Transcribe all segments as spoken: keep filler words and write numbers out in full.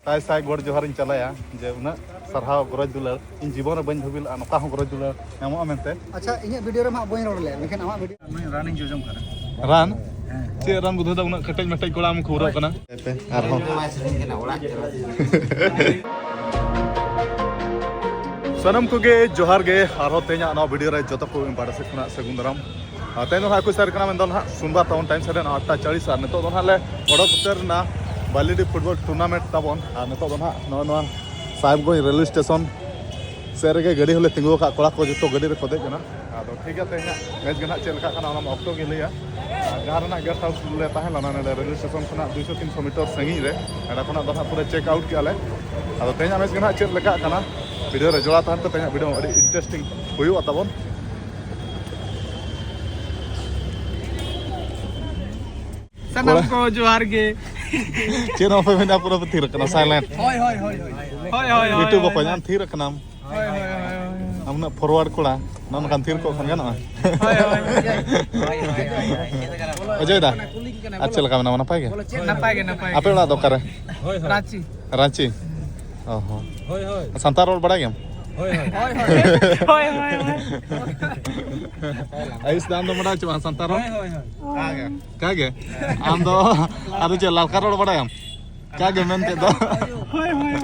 ᱥᱟᱭ ᱥᱟᱭ ᱜᱚᱰ ᱡᱚᱦᱟᱨᱤᱧ ᱪᱟᱞᱟᱭᱟ ᱡᱮ ᱩᱱᱟᱹᱜ ᱥᱟᱨᱦᱟᱣ ᱜᱚᱨᱚᱡᱽ ᱫᱩᱞᱟᱹᱲ ᱤᱧ ᱡᱤᱵᱚᱱ ᱨᱮ ᱵᱟᱹᱧ ᱵᱷᱟᱹᱵᱤ ᱞᱮᱫᱼᱟ ᱱᱚᱝᱠᱟ ᱦᱚᱸ ᱜᱚᱨᱚᱡᱽ ᱫᱩᱞᱟᱹᱲ ᱧᱟᱢᱚᱜᱼᱟ ᱢᱮᱱᱛᱮ᱾ ᱟᱪᱪᱷᱟ, ᱤᱧᱟᱹᱜ ᱵᱷᱤᱰᱤᱭᱳ ᱨᱮ ᱦᱟᱸᱜ ᱵᱟᱹᱧ ᱨᱚᱲ ᱞᱮᱫ, ᱢᱮᱱᱠᱷᱟᱱ ᱟᱢᱟᱜ ᱵᱷᱤᱰᱤᱭᱳ ᱨᱟᱱᱤᱧ ᱡᱚᱡᱚᱢ ᱠᱟᱱᱟ᱾ ᱨᱟᱱ? ᱦᱮᱸ᱾ ᱪᱮᱫ ᱨᱟᱱ ᱵᱩᱫᱷᱟᱹ ᱫᱚ ᱩᱱᱟᱹᱜ ᱠᱮᱴᱮᱡ ᱢᱮᱴᱮᱡ ᱠᱚᱲᱟ ᱟᱢ ᱠᱷᱩᱵᱨᱟᱹᱜ ᱠᱟᱱᱟ? ᱟᱨᱦᱚᱸ᱾ ᱥᱟᱱᱟᱢ ᱠᱚᱜᱮ ᱡᱚᱦᱟᱨ ᱜᱮ, ᱟᱨᱦᱚᱸ ᱛᱮᱦᱮᱧᱟᱜ ᱱᱚᱣᱟ ᱵᱷᱤᱰᱤᱭᱳ ᱨᱮ ᱡᱚᱛᱚ ᱠᱚ ᱤᱧ ᱯᱟᱦᱴᱟ ᱥᱮᱫ ᱠᱷᱚᱱᱟᱜ ᱥᱟᱹᱜᱩᱱ ᱫᱟᱨᱟᱢ᱾ ᱟᱨ ᱛᱮᱦᱮᱧ ᱫᱚ ᱦᱟᱸᱜ ᱮᱠᱩᱥ ᱛᱟᱹᱨᱤᱠᱷ ᱠᱟᱱᱟ, ᱢᱮᱱᱫᱚ ᱱᱟᱦᱟᱜ ᱥᱳᱢᱵᱟᱨ ᱛᱟᱵᱚᱱ, ᱴᱟᱭᱤᱢ ᱥᱟᱰᱮ ᱱᱟ ᱟᱴᱴᱟ ᱪᱟᱞᱤᱥ, ᱟᱨ ᱱᱤᱛᱚᱜ ᱫᱚ ᱱᱟᱦᱟᱜ ᱞᱮ ᱚᱰᱚᱠ ᱩᱛᱟᱹᱨ ᱮᱱᱟ ᱵᱟᱞᱤᱰᱤ ᱯᱷᱩᱴᱵᱚᱞ ᱴᱩᱨᱱᱟᱢᱮᱱᱴ ᱛᱟᱵᱚᱱ᱾ ᱟᱨ ᱱᱤᱛᱚᱜ ᱫᱚ ᱱᱟᱦᱟᱜ ᱱᱚᱜᱼᱚᱭ ᱱᱚᱣᱟ ᱥᱟᱦᱮᱵᱽᱜᱚᱸᱡᱽ ᱨᱮᱞᱣᱮ ᱥᱴᱮᱥᱚᱱ ᱥᱮᱫ ᱨᱮᱜᱮ ᱜᱟᱹᱰᱤ ᱦᱚᱸᱞᱮ ᱛᱤᱸᱜᱩ ᱟᱠᱟᱫ, ᱠᱚᱲᱟ ᱠᱚ ᱡᱚᱛᱚ ᱜᱟᱹᱰᱤ ᱨᱮᱠᱚ ᱫᱮᱡ ᱠᱟᱱᱟ᱾ ᱟᱫᱚ ᱴᱷᱤᱠ ᱜᱮᱭᱟ, ᱛᱮᱦᱮᱧᱟᱜ ᱢᱮᱪ ᱜᱮ ᱱᱟᱦᱟᱜ ᱪᱮᱫ ᱞᱮᱠᱟᱜ ᱠᱟᱱᱟ ᱚᱱᱟ ᱢᱟ ᱚᱠᱛᱚ ᱜᱮ ᱞᱟᱹᱭᱟ᱾ ᱟᱨ ᱡᱟᱦᱟᱸ ᱨᱮᱱᱟᱜ ᱜᱮᱥᱴ ᱦᱟᱣᱩᱥ ᱞᱮ ᱛᱟᱦᱮᱸ ᱞᱮᱱᱟ ᱱᱚᱰᱮ ᱨᱮᱞᱣᱮ ᱥᱴᱮᱥᱚᱱ ᱠᱷᱚᱱᱟᱜ ᱫᱩᱭᱥᱚ ᱛᱤᱱᱥᱚ ᱢᱤᱴᱟᱨ ᱥᱟᱺᱜᱤᱧ ᱨᱮ, ᱚᱸᱰᱮ ᱠᱷᱚᱱᱟᱜ ᱫᱚ ᱱᱟᱦᱟᱜ ᱯᱩᱨᱟᱹ ᱪᱮᱠ ᱟᱣᱩᱴ ᱠᱮᱜᱼᱟ ᱞᱮ᱾ ᱟᱫᱚ ᱛᱮᱦᱮᱧᱟᱜ ᱢᱮᱪ ᱜᱮ ᱱᱟᱦᱟᱜ ᱪᱮᱫ ᱞᱮᱠᱟᱜ ᱠᱟᱱᱟ ᱵᱷᱤᱰᱤᱭᱳ ᱨᱮ ᱡᱚᱲᱟᱣ ᱛᱟᱦᱮᱱ ᱯᱮ, ᱛᱮᱦᱮᱧᱟᱜ ᱵᱷᱤᱰᱤᱭᱳ ᱟᱹᱰᱤ ᱤᱱᱴᱟᱨᱮᱥᱴᱤᱝ ᱦᱩᱭᱩᱜᱼᱟ ᱛᱟᱵᱚᱱ᱾ ᱥᱟᱱᱟᱢ ᱠᱚᱲᱟ ᱠᱚ ᱡᱚᱦᱟᱨ ᱜᱮ᱾ ᱪᱮᱫ ᱦᱚᱸ ᱵᱟᱯᱮ ᱢᱮᱱᱟ, ᱯᱩᱨᱟᱹ ᱯᱮ ᱛᱷᱤᱨ ᱟᱠᱟᱱᱟ, ᱥᱟᱭᱞᱮᱱᱴ᱾ ᱦᱳᱭ, ᱦᱳᱭ, ᱦᱳᱭ, ᱦᱳᱭ᱾ ᱦᱳᱭ, ᱦᱳᱭ, ᱦᱳᱭ, ᱵᱤᱴᱩ ᱦᱳᱭ, ᱵᱚᱠᱚᱧ, ᱦᱳᱭ᱾ ᱟᱢ ᱛᱷᱤᱨ ᱟᱠᱟᱱᱟᱢ᱾ ᱦᱳᱭ, ᱦᱳᱭ, ᱦᱳᱭ, ᱦᱳᱭ᱾ ᱟᱢ ᱩᱱᱟᱹᱜ ᱯᱷᱚᱨᱣᱟᱨᱰ ᱠᱚᱲᱟ, ᱱᱚᱜᱼᱚ ᱱᱚᱝᱠᱟᱢ ᱛᱷᱤᱨ ᱠᱚᱜ ᱠᱷᱟᱱ ᱜᱟᱱᱚᱜᱼᱟ? ᱦᱳᱭ, ᱦᱳᱭ, ᱦᱳᱭ᱾ ᱚᱡᱚᱭ ᱫᱟ, ᱟᱨ ᱪᱮᱫ ᱞᱮᱠᱟ ᱢᱮᱱᱟᱢᱟ? ᱱᱟᱯᱟᱭ ᱜᱮ? ᱱᱟᱯᱟᱭ ᱜᱮ, ᱱᱟᱯᱟᱭ ᱜᱮ᱾ ᱟᱯᱮ ᱚᱲᱟᱜ ᱫᱚ ᱚᱠᱟᱨᱮ? ᱦᱳᱭ, ᱦᱳᱭ᱾ ᱨᱟᱸᱪᱤ? ᱚ ᱦᱚᱸ᱾ ᱦᱳᱭ, ᱦᱳᱭ᱾ ᱥᱟᱱᱛᱟᱲ ᱨᱚᱲ ᱵᱟᱲᱟᱭ ᱜᱮᱭᱟᱢ? ᱦᱳᱭ, ᱦᱳᱭ᱾ ᱦᱳᱭ, ᱦᱳᱭ᱾ ᱦᱳᱭ, ᱦᱳᱭ, ᱦᱳᱭ᱾ ᱟᱭᱩᱥ ᱫᱟ, ᱟᱢ ᱫᱚ ᱵᱟᱰᱟᱭ ᱪᱮ ᱵᱟᱝ ᱥᱟᱱᱛᱟᱲ ᱨᱚᱲ? ᱦᱳᱭ, ᱦᱳᱭ, ᱦᱳᱭ᱾ ᱚᱱᱠᱟ ᱜᱮ᱾ ᱟᱢ ᱫᱚ ᱟᱫᱚ ᱪᱮᱫ ᱞᱟᱞᱠᱟ ᱨᱚᱲ ᱵᱟᱲᱟᱭᱟᱢ? ᱚᱱᱠᱟ ᱜᱮ ᱢᱮᱱ ᱛᱮᱫ ᱫᱚ᱾ ᱦᱳᱭ, ᱦᱳᱭ, ᱦᱳᱭ᱾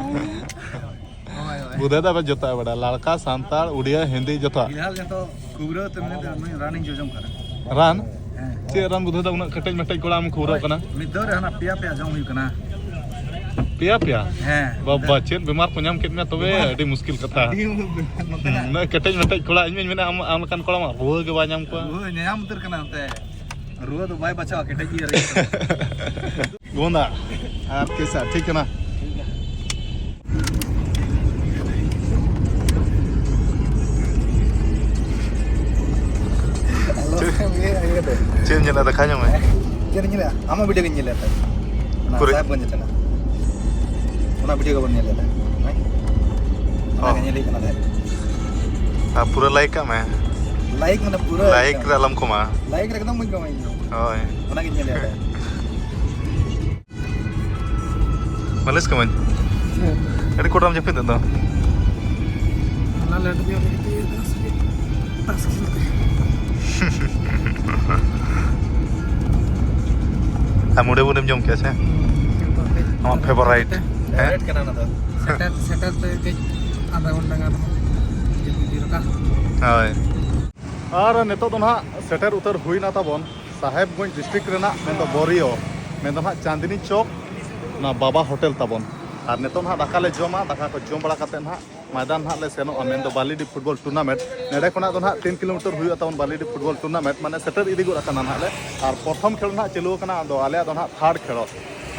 ᱦᱳᱭ, ᱦᱳᱭ᱾ ᱵᱩᱫᱷᱟᱹ ᱫᱚ ᱟᱵᱟᱨ ᱡᱚᱛᱚᱣᱟᱜ ᱵᱟᱲᱟᱭᱟ, ᱞᱟᱲᱠᱟ, ᱥᱟᱱᱛᱟᱲ, ᱩᱲᱤᱭᱟ, ᱦᱤᱱᱫᱤ, ᱡᱚᱛᱚᱣᱟᱜ᱾ ᱯᱷᱤᱞᱦᱟᱞ ᱡᱚᱛᱚ ᱠᱷᱩᱵᱨᱟᱹ ᱛᱮ ᱢᱮᱱᱛᱮ ᱱᱩᱭ ᱨᱟᱱᱤᱧ ᱡᱚᱡᱚᱢ ᱠᱟᱱᱟ᱾ ᱨᱟᱱ? ᱦᱮᱸ᱾ ᱪᱮᱫ ᱨᱟᱱ ᱵᱩᱫᱷᱟᱹ ᱫᱚ ᱩᱱᱟᱹᱜ ᱠᱮᱴᱮᱡ ᱢᱮᱴᱮᱡ ᱠᱚᱲᱟ ᱟᱢ ᱠᱷᱩᱵᱨᱟᱹᱜ ᱠᱟᱱᱟ? ᱢᱤᱫ ᱫᱷᱟᱣ ᱨᱮ ᱦᱟᱱᱟ ᱯᱮᱭᱟ ᱯᱮᱭᱟ ᱡᱚᱢ ᱦᱩᱭᱩᱜ ᱠᱟᱱᱟ᱾ ᱯᱮᱭᱟ ᱯᱮᱭᱟ? ᱦᱮᱸ᱾ ᱵᱟᱵᱟ, ᱪᱮᱫ ᱵᱮᱢᱟᱨ ᱠᱚ ᱧᱟᱢ ᱠᱮᱫ ᱢᱮᱭᱟ ᱛᱚᱵᱮ? ᱵᱮᱢᱟᱨ᱾ ᱟᱹᱰᱤ ᱢᱩᱥᱠᱤᱞ ᱠᱟᱛᱷᱟ᱾ ᱟᱹᱰᱤ ᱱᱚᱛᱮᱱᱟᱜ᱾ ᱩᱱᱟᱹᱜ ᱠᱮᱴᱮᱡ ᱢᱮᱴᱮᱡ ᱠᱚᱲᱟ, ᱤᱧ ᱢᱟᱧ ᱢᱮᱱᱟ ᱟᱢ, ᱟᱢ ᱞᱮᱠᱟᱱ ᱠᱚᱲᱟ ᱢᱟ ᱨᱩᱣᱟᱹ ᱜᱮ ᱵᱟᱭ ᱧᱟᱢ ᱠᱚᱣᱟ᱾ ᱨᱩᱣᱟᱹ ᱧᱟᱧᱟᱢ ᱩᱛᱟᱹᱨ ᱠᱟᱱᱟ ᱱᱚᱛᱮ᱾ ᱨᱩᱣᱟᱹ ᱫᱚ ᱵᱟᱭ ᱵᱟᱪᱷᱟᱣᱟ, ᱠᱮᱴᱮᱡ ᱜᱮ ᱨᱮ᱾ ᱜᱚᱸᱫᱟ ᱟᱨ ᱠᱮᱥᱟ ᱴᱷᱤᱠ ᱠᱟᱱᱟ᱾ ᱪᱮᱫ? ᱪᱮᱫ ᱮᱢ ᱧᱮᱞᱟ? ᱫᱮᱠᱷᱟᱣ ᱧᱚᱜ ᱢᱮ᱾ ᱪᱮᱫ ᱤᱧ ᱧᱮᱞᱟ? ᱟᱢᱟᱜ ᱵᱷᱤᱰᱤᱭᱳ ᱜᱤᱧ ᱧᱮᱞᱮᱫ ᱛᱟᱦᱮᱸᱫ᱾ ᱚᱱᱟ ᱚᱠᱚᱨᱮ? ᱥᱟᱦᱮᱵᱽᱜᱚᱧᱡᱽ ᱨᱮᱱᱟᱜ᱾ ᱚᱱᱟ ᱵᱷᱤᱰᱤᱭᱳ ᱜᱮᱵᱚᱱ ᱧᱮᱞᱮᱫ ᱛᱟᱦᱮᱸᱫ᱾ ᱚ᱾ ᱚᱱᱟ ᱜᱮ ᱧᱮᱞ ᱦᱩᱭᱩᱜ ᱠᱟᱱᱟ ᱛᱟᱦᱮᱸᱫ᱾ ᱟᱨ ᱯᱩᱨᱟᱹ ᱞᱟᱭᱤᱠ ᱠᱟᱜ ᱢᱮ᱾ ᱞᱟᱭᱤᱠ ᱢᱟᱱᱮ ᱯᱩᱨᱟᱹ ᱞᱟᱭᱤᱠ ᱮᱠᱫᱚᱢ᱾ ᱨᱮ ᱟᱞᱚᱢ ᱠᱚᱢᱟ᱾ ᱞᱟᱭᱤᱠ ᱨᱮ ᱮᱠᱫᱚᱢ ᱵᱟᱹᱧ ᱠᱚᱢᱟ ᱤᱧ ᱫᱚ᱾ ᱦᱳᱭ᱾ ᱚᱱᱟ ᱜᱤᱧ ᱧᱮᱞᱮᱫ ᱛᱟᱦᱮᱸᱫ᱾ ᱢᱟᱹᱞᱤᱥ ᱠᱟᱹᱢᱟᱹᱧ᱾ ᱟᱹᱰᱤ ᱠᱚᱰᱟᱢ ᱡᱟᱹᱯᱤᱫ ᱫᱚ᱾ ᱦᱚᱞᱟ ᱞᱟᱹᱰᱩ ᱡᱚᱢ ᱠᱟᱛᱮ ᱛᱟᱥ ᱠᱟᱛᱮ᱾ ᱟᱨ ᱢᱩᱰᱮ ᱵᱩᱱᱮᱢ ᱡᱚᱢ ᱠᱮᱜᱼᱟ ᱥᱮ? ᱟᱢᱟᱜ ᱯᱷᱮᱵᱟᱨᱟᱭᱤᱴ᱾ ᱦᱮᱸ? ᱯᱷᱮᱵᱟᱨᱟᱭᱤᱴ ᱠᱟᱱᱟ ᱚᱱᱟ ᱫᱚ᱾ ᱥᱮᱴᱮᱨ, ᱥᱮᱴᱮᱨ ᱛᱮ ᱠᱟᱹᱡ ᱟᱫᱷᱟ ᱜᱷᱚᱱᱴᱟ ᱜᱟᱱ ᱡᱟᱹᱯᱤᱫ ᱡᱤᱨᱟᱹᱜᱼᱟ᱾ ᱦᱳᱭ᱾ ᱟᱨ ᱱᱤᱛᱚᱜ ᱫᱚ ᱱᱟᱦᱟᱜ ᱥᱮᱴᱮᱨ ᱩᱛᱟᱹᱨ ᱦᱩᱭᱱᱟ ᱛᱟᱵᱚᱱ ᱥᱟᱦᱮᱵᱽᱜᱚᱸᱡᱽ ᱰᱤᱥᱴᱨᱤᱠᱴ ᱨᱮᱱᱟᱜ, ᱢᱮᱱᱫᱚ ᱵᱚᱨᱤᱭᱚ, ᱢᱮᱱᱫᱚ ᱱᱟᱦᱟᱜ ᱪᱟᱸᱫᱽᱱᱤ ᱪᱚᱠ, ᱚᱱᱟ ᱵᱟᱵᱟ ᱦᱳᱴᱮᱞ ᱛᱟᱵᱚᱱ᱾ ᱟᱨ ᱱᱤᱛᱚᱜ ᱱᱟᱦᱟᱜ ᱫᱟᱠᱟ ᱞᱮ ᱡᱚᱢᱟ, ᱫᱟᱠᱟ ᱠᱚ ᱡᱚᱢ ᱵᱟᱲᱟ ᱠᱟᱛᱮᱫ ᱱᱟᱦᱟᱜ ᱢᱚᱭᱫᱟᱱ ᱱᱟᱦᱟᱜ ᱞᱮ ᱥᱮᱱᱚᱜᱼᱟ, ᱢᱮᱱᱫᱚ ᱵᱟᱹᱞᱤᱰᱤ ᱯᱷᱩᱴᱵᱚᱞ ᱴᱩᱨᱱᱟᱢᱮᱱᱴ᱾ ᱱᱚᱸᱰᱮ ᱠᱷᱚᱱᱟᱜ ᱫᱚ ᱱᱟᱦᱟᱜ ᱛᱤᱱ ᱠᱤᱞᱳᱢᱤᱴᱟᱨ ᱦᱩᱭᱩᱜᱼᱟ ᱛᱟᱵᱚᱱ ᱵᱟᱹᱞᱤᱰᱤ ᱯᱷᱩᱴᱵᱚᱞ ᱴᱩᱨᱱᱟᱢᱮᱱᱴ, ᱢᱟᱱᱮ ᱥᱮᱴᱮᱨ ᱤᱫᱤ ᱜᱚᱫ ᱟᱠᱟᱱᱟ ᱱᱟᱦᱟᱜ ᱞᱮ᱾ ᱟᱨ ᱯᱨᱚᱛᱷᱚᱢ ᱠᱷᱮᱞ ᱱᱟᱦᱟᱜ ᱪᱟᱹᱞᱩ ᱟᱠᱟᱱᱟ, ᱟᱫᱚ ᱟᱞᱮᱭᱟᱜ ᱫᱚ ᱱᱟᱦᱟᱜ ᱛᱷᱟᱨᱰ ᱠᱷᱮᱞ᱾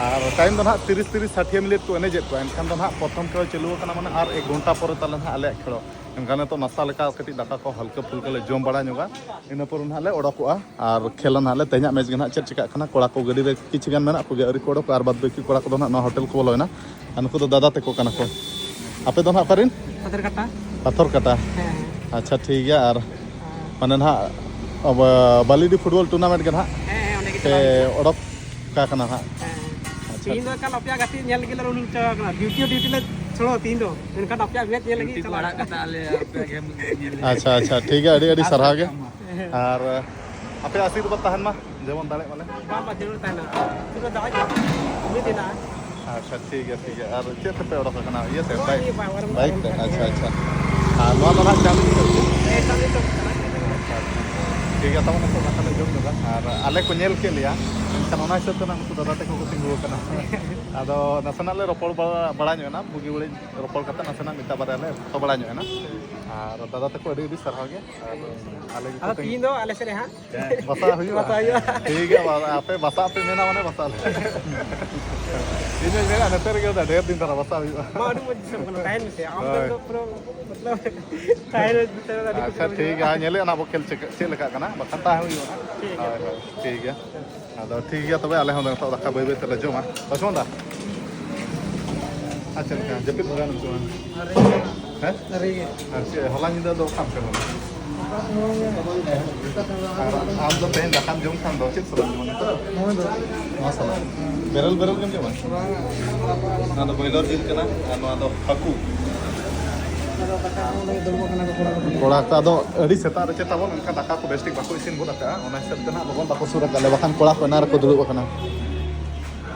ᱟᱨ ᱴᱟᱭᱤᱢ ᱫᱚ ᱱᱟᱦᱟᱜ ᱛᱤᱨᱤᱥ, ᱛᱤᱨᱤᱥ, ᱥᱟᱴᱷᱤᱭᱟᱹ ᱢᱤᱱᱤᱴ ᱠᱚ ᱮᱱᱮᱡᱮᱫ ᱠᱚᱣᱟ, ᱮᱱᱠᱷᱟᱱ ᱫᱚ ᱱᱟᱦᱟᱜ ᱯᱨᱚᱛᱷᱚᱢ ᱠᱷᱮᱞ ᱪᱟᱹᱞᱩ ᱟᱠᱟᱱᱟ, ᱢᱟᱱᱮ ᱟᱨ ᱮᱠ ᱜᱷᱚᱱᱴᱟ ᱯᱚᱨᱮ ᱛᱟᱞᱮ ᱱᱟᱦᱟᱜ ᱟᱞᱮᱭᱟᱜ ᱠᱷᱮᱞ᱾ ᱮᱱᱠᱷᱟᱱ ᱱᱤᱛᱚᱜ ᱱᱟᱥᱛᱟ ᱞᱮᱠᱟ ᱠᱟᱹᱴᱤᱡ ᱫᱟᱠᱟ ᱠᱚ ᱦᱟᱞᱠᱟ ᱯᱷᱩᱞᱠᱟ ᱞᱮ ᱡᱚᱢ ᱵᱟᱲᱟ ᱧᱚᱜᱟ, ᱤᱱᱟᱹ ᱯᱚᱨᱮ ᱱᱟᱦᱟᱜ ᱞᱮ ᱚᱰᱚᱠᱚᱜᱼᱟ᱾ ᱟᱨ ᱠᱷᱮᱞᱟ ᱱᱟᱦᱟᱜ ᱞᱮ ᱛᱮᱦᱮᱧᱟᱜ ᱢᱮᱪ ᱜᱮ ᱱᱟᱦᱟᱜ ᱪᱮᱫ ᱪᱤᱠᱟᱹᱜ ᱠᱟᱱᱟ᱾ ᱠᱚᱲᱟ ᱠᱚ ᱜᱟᱹᱰᱤ ᱨᱮ ᱠᱤᱪᱷᱩ ᱜᱟᱱ ᱢᱮᱱᱟᱜ ᱠᱚᱜᱮᱭᱟ, ᱟᱹᱣᱨᱤ ᱠᱚ ᱚᱰᱚᱠᱚᱜᱼᱟ, ᱟᱨ ᱵᱟᱫ ᱵᱟᱹᱠᱤ ᱠᱚᱲᱟ ᱠᱚᱫᱚ ᱱᱟᱦᱟᱜ ᱱᱚᱣᱟ ᱦᱳᱴᱮᱞ ᱠᱚ ᱵᱚᱞᱚᱭᱮᱱᱟ᱾ ᱟᱨ ᱱᱩᱠᱩ ᱫᱚ ᱫᱟᱫᱟ ᱛᱟᱠᱚ ᱠᱟᱱᱟ ᱠᱚ᱾ ᱟᱯᱮ ᱫᱚ ᱱᱟᱦᱟᱜ ᱚᱠᱟᱨᱮᱱ? ᱯᱟᱛᱷᱚᱨ ᱠᱟᱴᱟ᱾ ᱯᱟᱛᱷᱚᱨ ᱠᱟᱴᱟ᱾ ᱦᱮᱸ, ᱦᱮᱸ᱾ ᱟᱪᱪᱷᱟ, ᱴᱷᱤᱠ ᱜᱮᱭᱟ᱾ ᱟᱨ ᱦᱮᱸ᱾ ᱢᱟᱱᱮ ᱱᱟᱦᱟᱜ ᱟᱵᱚ ᱵᱟᱹᱞᱤᱰᱤ ᱯᱷᱩᱴᱵᱚᱞ ᱴᱩᱨᱱᱟᱢᱮᱱᱴ ᱜᱮ ᱱᱟᱦᱟᱜ ᱦᱮᱸ, ᱦᱮᱸ, ᱚᱸᱰᱮ ᱜᱮ ᱯᱮ ᱪᱟᱞᱟᱣ ᱦᱩᱭᱩᱜᱼᱟ᱾ ᱚᱰᱚᱠ ᱠᱟ ᱠᱟᱱᱟ ᱱᱟᱦᱟᱜ᱾ ᱦᱮᱸ, ᱦᱮᱸ᱾ ᱟᱪᱪᱷᱟ᱾ ᱛᱤᱦᱤᱧ ᱫᱚ ᱮᱠᱟᱞ ᱟᱯᱮᱭᱟᱜ ᱜᱟᱛᱮᱜ ᱧᱮᱞ ᱞᱟᱹᱜᱤᱫ ᱞᱮ ᱩᱰᱩᱝ ᱪᱟᱞᱟᱣ ᱠᱟᱱᱟ᱾ ᱰᱤᱭᱩᱴᱤ ᱦᱚᱸ ᱰᱤᱭᱩᱴᱤ ᱞᱮ ᱪᱷᱟᱲᱟᱣᱟ ᱛᱤᱦᱤᱧ ᱫᱚ᱾ ᱢᱮᱱᱠᱷᱟᱱ ᱟᱯᱮᱭᱟᱜ ᱢᱮᱪ ᱧᱮᱞ ᱞᱟᱹᱜᱤᱫ ᱰᱤᱭᱩᱴᱤ ᱠᱚ ᱪᱟᱞᱟᱣ ᱟᱲᱟᱜ ᱠᱟᱱᱟ᱾ ᱠᱟᱛᱮ ᱟᱞᱮ ᱟᱯᱮᱭᱟᱜ ᱜᱮᱢ ᱧᱮᱞ ᱞᱟᱹᱜᱤᱫ᱾ ᱟᱪᱪᱷᱟ, ᱟᱪᱪᱷᱟ, ᱴᱷᱤᱠ ᱜᱮᱭᱟ, ᱟᱹᱰᱤ, ᱟᱹᱰᱤ ᱥᱟᱨᱦᱟᱣ ᱜᱮ᱾ ᱦᱮᱸ᱾ ᱟᱨ ᱟᱯᱮᱭᱟᱜ ᱟᱥᱤᱨᱵᱟᱫᱽ ᱛᱟᱦᱮᱱ ᱢᱟ, ᱡᱮᱢᱚᱱ ᱫᱟᱲᱮᱜ ᱢᱟᱞᱮ᱾ ᱵᱟᱝ, ᱵᱟᱝ, ᱡᱟᱹᱨᱩᱲ ᱛᱟᱦᱮᱱᱟ᱾ ᱯᱩᱨᱟᱹ ᱫᱟᱲᱮ ᱜᱮ᱾ ᱢᱤᱫ ᱫᱤᱱ ᱦᱟᱸᱜ᱾ ᱟᱪᱪᱷᱟ, ᱴᱷᱤᱠ ᱜᱮᱭᱟ, ᱴᱷᱤᱠ ᱜᱮᱭᱟ᱾ ᱟᱨ ᱪᱮᱫ ᱛᱮᱯᱮ ᱚᱰᱚᱠ ᱟᱠᱟᱱᱟ? ᱤᱭᱟᱹ ᱛᱮ, ᱱᱚᱜᱼᱚᱭ ᱵᱟᱭᱤᱠ? ᱱᱤᱭᱟᱹ ᱵᱟᱭᱤᱠ ᱨᱮ᱾ ᱵᱟᱭᱤᱠ ᱨᱮ᱾ ᱟᱪᱪᱷᱟ, ᱟᱪᱪᱷᱟ᱾ ᱟᱨ ᱱᱚᱣᱟ ᱫᱚ ᱱᱟᱦᱟᱜ ᱪᱟᱸᱫᱽ ᱫᱤᱥᱚᱢ? ᱦᱮᱸ, ᱪᱟᱸᱫᱽ ᱫᱤᱥᱚᱢ ᱠᱟᱱᱟ᱾ ᱟᱪᱪᱷᱟ, ᱴᱷᱤᱠ ᱜᱮᱭᱟ, ᱛᱟᱵᱚᱱ ᱱᱤᱛᱚᱜ ᱫᱟᱠᱟ ᱞᱮ ᱡᱚᱢ ᱧᱚᱜᱟ᱾ ᱟᱨ ᱟᱞᱮ ᱠᱚ ᱧᱮᱞ ᱠᱮᱫ ᱞᱮᱭᱟ, ᱢᱮᱱᱠᱷᱟᱱ ᱚᱱᱟ ᱦᱤᱥᱟᱹᱵ ᱛᱮ ᱱᱟᱦᱟᱜ ᱱᱩᱠᱩ ᱫᱟᱫᱟ ᱛᱟᱠᱚ ᱠᱚ ᱛᱤᱸᱜᱩ ᱟᱠᱟᱱᱟ᱾ ᱟᱫᱚ ᱱᱟᱥᱮᱱᱟᱜ ᱞᱮ ᱨᱚᱯᱚᱲ ᱵᱟᱲᱟ, ᱵᱟᱲᱟ ᱧᱚᱜ ᱮᱱᱟ, ᱵᱩᱜᱤ ᱵᱟᱹᱲᱤᱡ ᱨᱚᱯᱚᱲ ᱠᱟᱛᱮ ᱱᱟᱥᱮᱱᱟᱜ ᱢᱤᱫᱴᱟᱝ ᱵᱟᱨᱭᱟ ᱞᱮ ᱯᱷᱳᱴᱳ ᱵᱟᱲᱟ ᱧᱚᱜ ᱮᱱᱟ᱾ ᱟᱨ ᱫᱟᱫᱟ ᱛᱟᱠᱚ ᱟᱹᱰᱤ ᱟᱹᱰᱤ ᱥᱟᱨᱦᱟᱣ ᱜᱮ᱾ ᱟᱨ ᱟᱞᱮ ᱜᱮᱠᱚ ᱟᱫᱚ ᱛᱤᱸᱜᱩ ᱛᱤᱦᱤᱧ ᱫᱚ ᱟᱞᱮ ᱥᱮᱫ ᱨᱮ ᱦᱟᱸᱜ᱾ ᱦᱮᱸ, ᱵᱟᱥᱟ ᱦᱩᱭᱩᱜᱼᱟ᱾ ᱵᱟᱥᱟ ᱦᱩᱭᱩᱜᱼᱟ᱾ ᱴᱷᱤᱠ ᱜᱮᱭᱟ, ᱵᱟ-, ᱟᱯᱮ ᱵᱟᱥᱟᱜ ᱯᱮ ᱢᱮᱱᱟ, ᱢᱟᱱᱮ ᱵᱟᱥᱟᱜ ᱟᱞᱮ᱾ ᱤᱧ ᱫᱚᱧ ᱢᱮᱱᱟ, ᱱᱚᱛᱮ ᱨᱮᱜᱮ ᱰᱷᱮᱨ ᱫᱤᱱ ᱫᱷᱟᱨᱟ ᱵᱟᱥᱟ ᱦᱩᱭᱩᱜᱼᱟ᱾ ᱢᱟ, ᱟᱹᱰᱤ ᱢᱚᱡᱽ ᱫᱤᱥᱚᱢ ᱠᱟᱱᱟ, ᱛᱟᱦᱮᱱ ᱢᱮᱥᱮ᱾ ᱟᱢ ᱦᱳᱭ᱾ ᱫᱚ ᱯᱩᱨᱟᱹ, ᱢᱚᱛᱞᱚᱵ, ᱛᱟᱦᱮᱱ ᱨᱮ ᱱᱚᱛᱮ ᱨᱮ ᱟᱹᱰᱤ ᱟᱪᱪᱷᱟ, ᱠᱩᱥᱤ ᱴᱷᱤᱠ ᱵᱩᱡᱷᱟᱹᱜᱼᱟ᱾ ᱜᱮᱭᱟ, ᱧᱮᱞᱮᱫ ᱟᱱᱟ ᱟᱵᱚ ᱠᱷᱮᱞ ᱪᱮᱫ, ᱪᱮᱫ ᱞᱮᱠᱟᱜ ᱠᱟᱱᱟ, ᱵᱟᱠᱷᱟᱱ ᱛᱟᱦᱮᱸ ᱦᱩᱭᱩᱜᱼᱟ᱾ ᱴᱷᱤᱠ ᱜᱮᱭᱟ᱾ ᱦᱳᱭ, ᱦᱳᱭ, ᱴᱷᱤᱠ ᱜᱮᱭᱟ᱾ ᱟᱫᱚ ᱴᱷᱤᱠ ᱜᱮᱭᱟ, ᱛᱚᱵᱮ ᱟᱞᱮ ᱦᱚᱸ ᱱᱤᱛᱚᱜ ᱫᱟᱠᱟ ᱵᱟᱹᱭ ᱵᱟᱹᱭ ᱛᱮᱞᱮ ᱡᱚᱢᱟ᱾ ᱞᱚᱪᱷᱢᱚᱱ ᱫᱟ, ᱟᱨ ᱪᱮᱫ ᱞᱮᱠᱟ ᱡᱟᱹᱯᱤᱫ ᱵᱷᱟᱜᱟᱣ ᱮᱱᱟᱢ ᱥᱮ ᱵᱟᱝ? ᱦᱮᱸ? ᱟᱹᱣᱨᱤ ᱜᱮ᱾ ᱟᱨ ᱪᱮᱫ, ᱦᱚᱞᱟ ᱧᱤᱫᱟᱹ ᱫᱚ ᱚᱠᱟᱢ ᱛᱟᱦᱮᱸ ᱞᱮᱱᱟ? ᱟᱨ ᱟᱢ ᱫᱚ ᱛᱮᱦᱮᱧ ᱫᱟᱠᱟᱢ ᱡᱚᱢ ᱠᱷᱟᱱ ᱫᱚ ᱪᱮᱫ ᱥᱟᱞᱟᱜ ᱡᱚᱢᱟ ᱱᱤᱛᱚᱜ? ᱱᱚᱣᱟ ᱫᱚ᱾ ᱱᱚᱣᱟ ᱥᱟᱞᱟᱜ? ᱵᱮᱨᱮᱞ ᱵᱮᱨᱮᱞ ᱜᱮᱢ ᱡᱚᱢᱟ? ᱱᱚᱣᱟ ᱫᱚ ᱵᱚᱭᱞᱟᱨ ᱡᱤᱞ ᱠᱟᱱᱟ ᱟᱨ ᱱᱚᱣᱟ ᱫᱚ ᱦᱟᱹᱠᱩ᱾ ᱠᱚᱲᱟ ᱠᱚ ᱟᱫᱚ ᱟᱹᱰᱤ ᱥᱮᱛᱟᱜ ᱨᱮ ᱪᱮᱫ ᱛᱟᱵᱚᱱ, ᱚᱱᱠᱟ ᱫᱟᱠᱟ ᱠᱚ ᱵᱮᱥ ᱴᱷᱤᱠ ᱵᱟᱠᱚ ᱤᱥᱤᱱ ᱜᱚᱫ ᱟᱠᱟᱫᱼᱟ, ᱚᱱᱟ ᱦᱤᱥᱟᱹᱵ ᱛᱮ ᱱᱟᱦᱟᱜ ᱞᱚᱜᱚᱱ ᱵᱟᱠᱚ ᱥᱩᱨ ᱟᱠᱟᱫ ᱞᱮᱭᱟ, ᱵᱟᱠᱷᱟᱱ ᱠᱚᱲᱟ ᱠᱚ ᱮᱱᱟᱝ ᱨᱮᱠᱚ ᱫᱩᱲᱩᱵ ᱟᱠᱟᱱᱟ᱾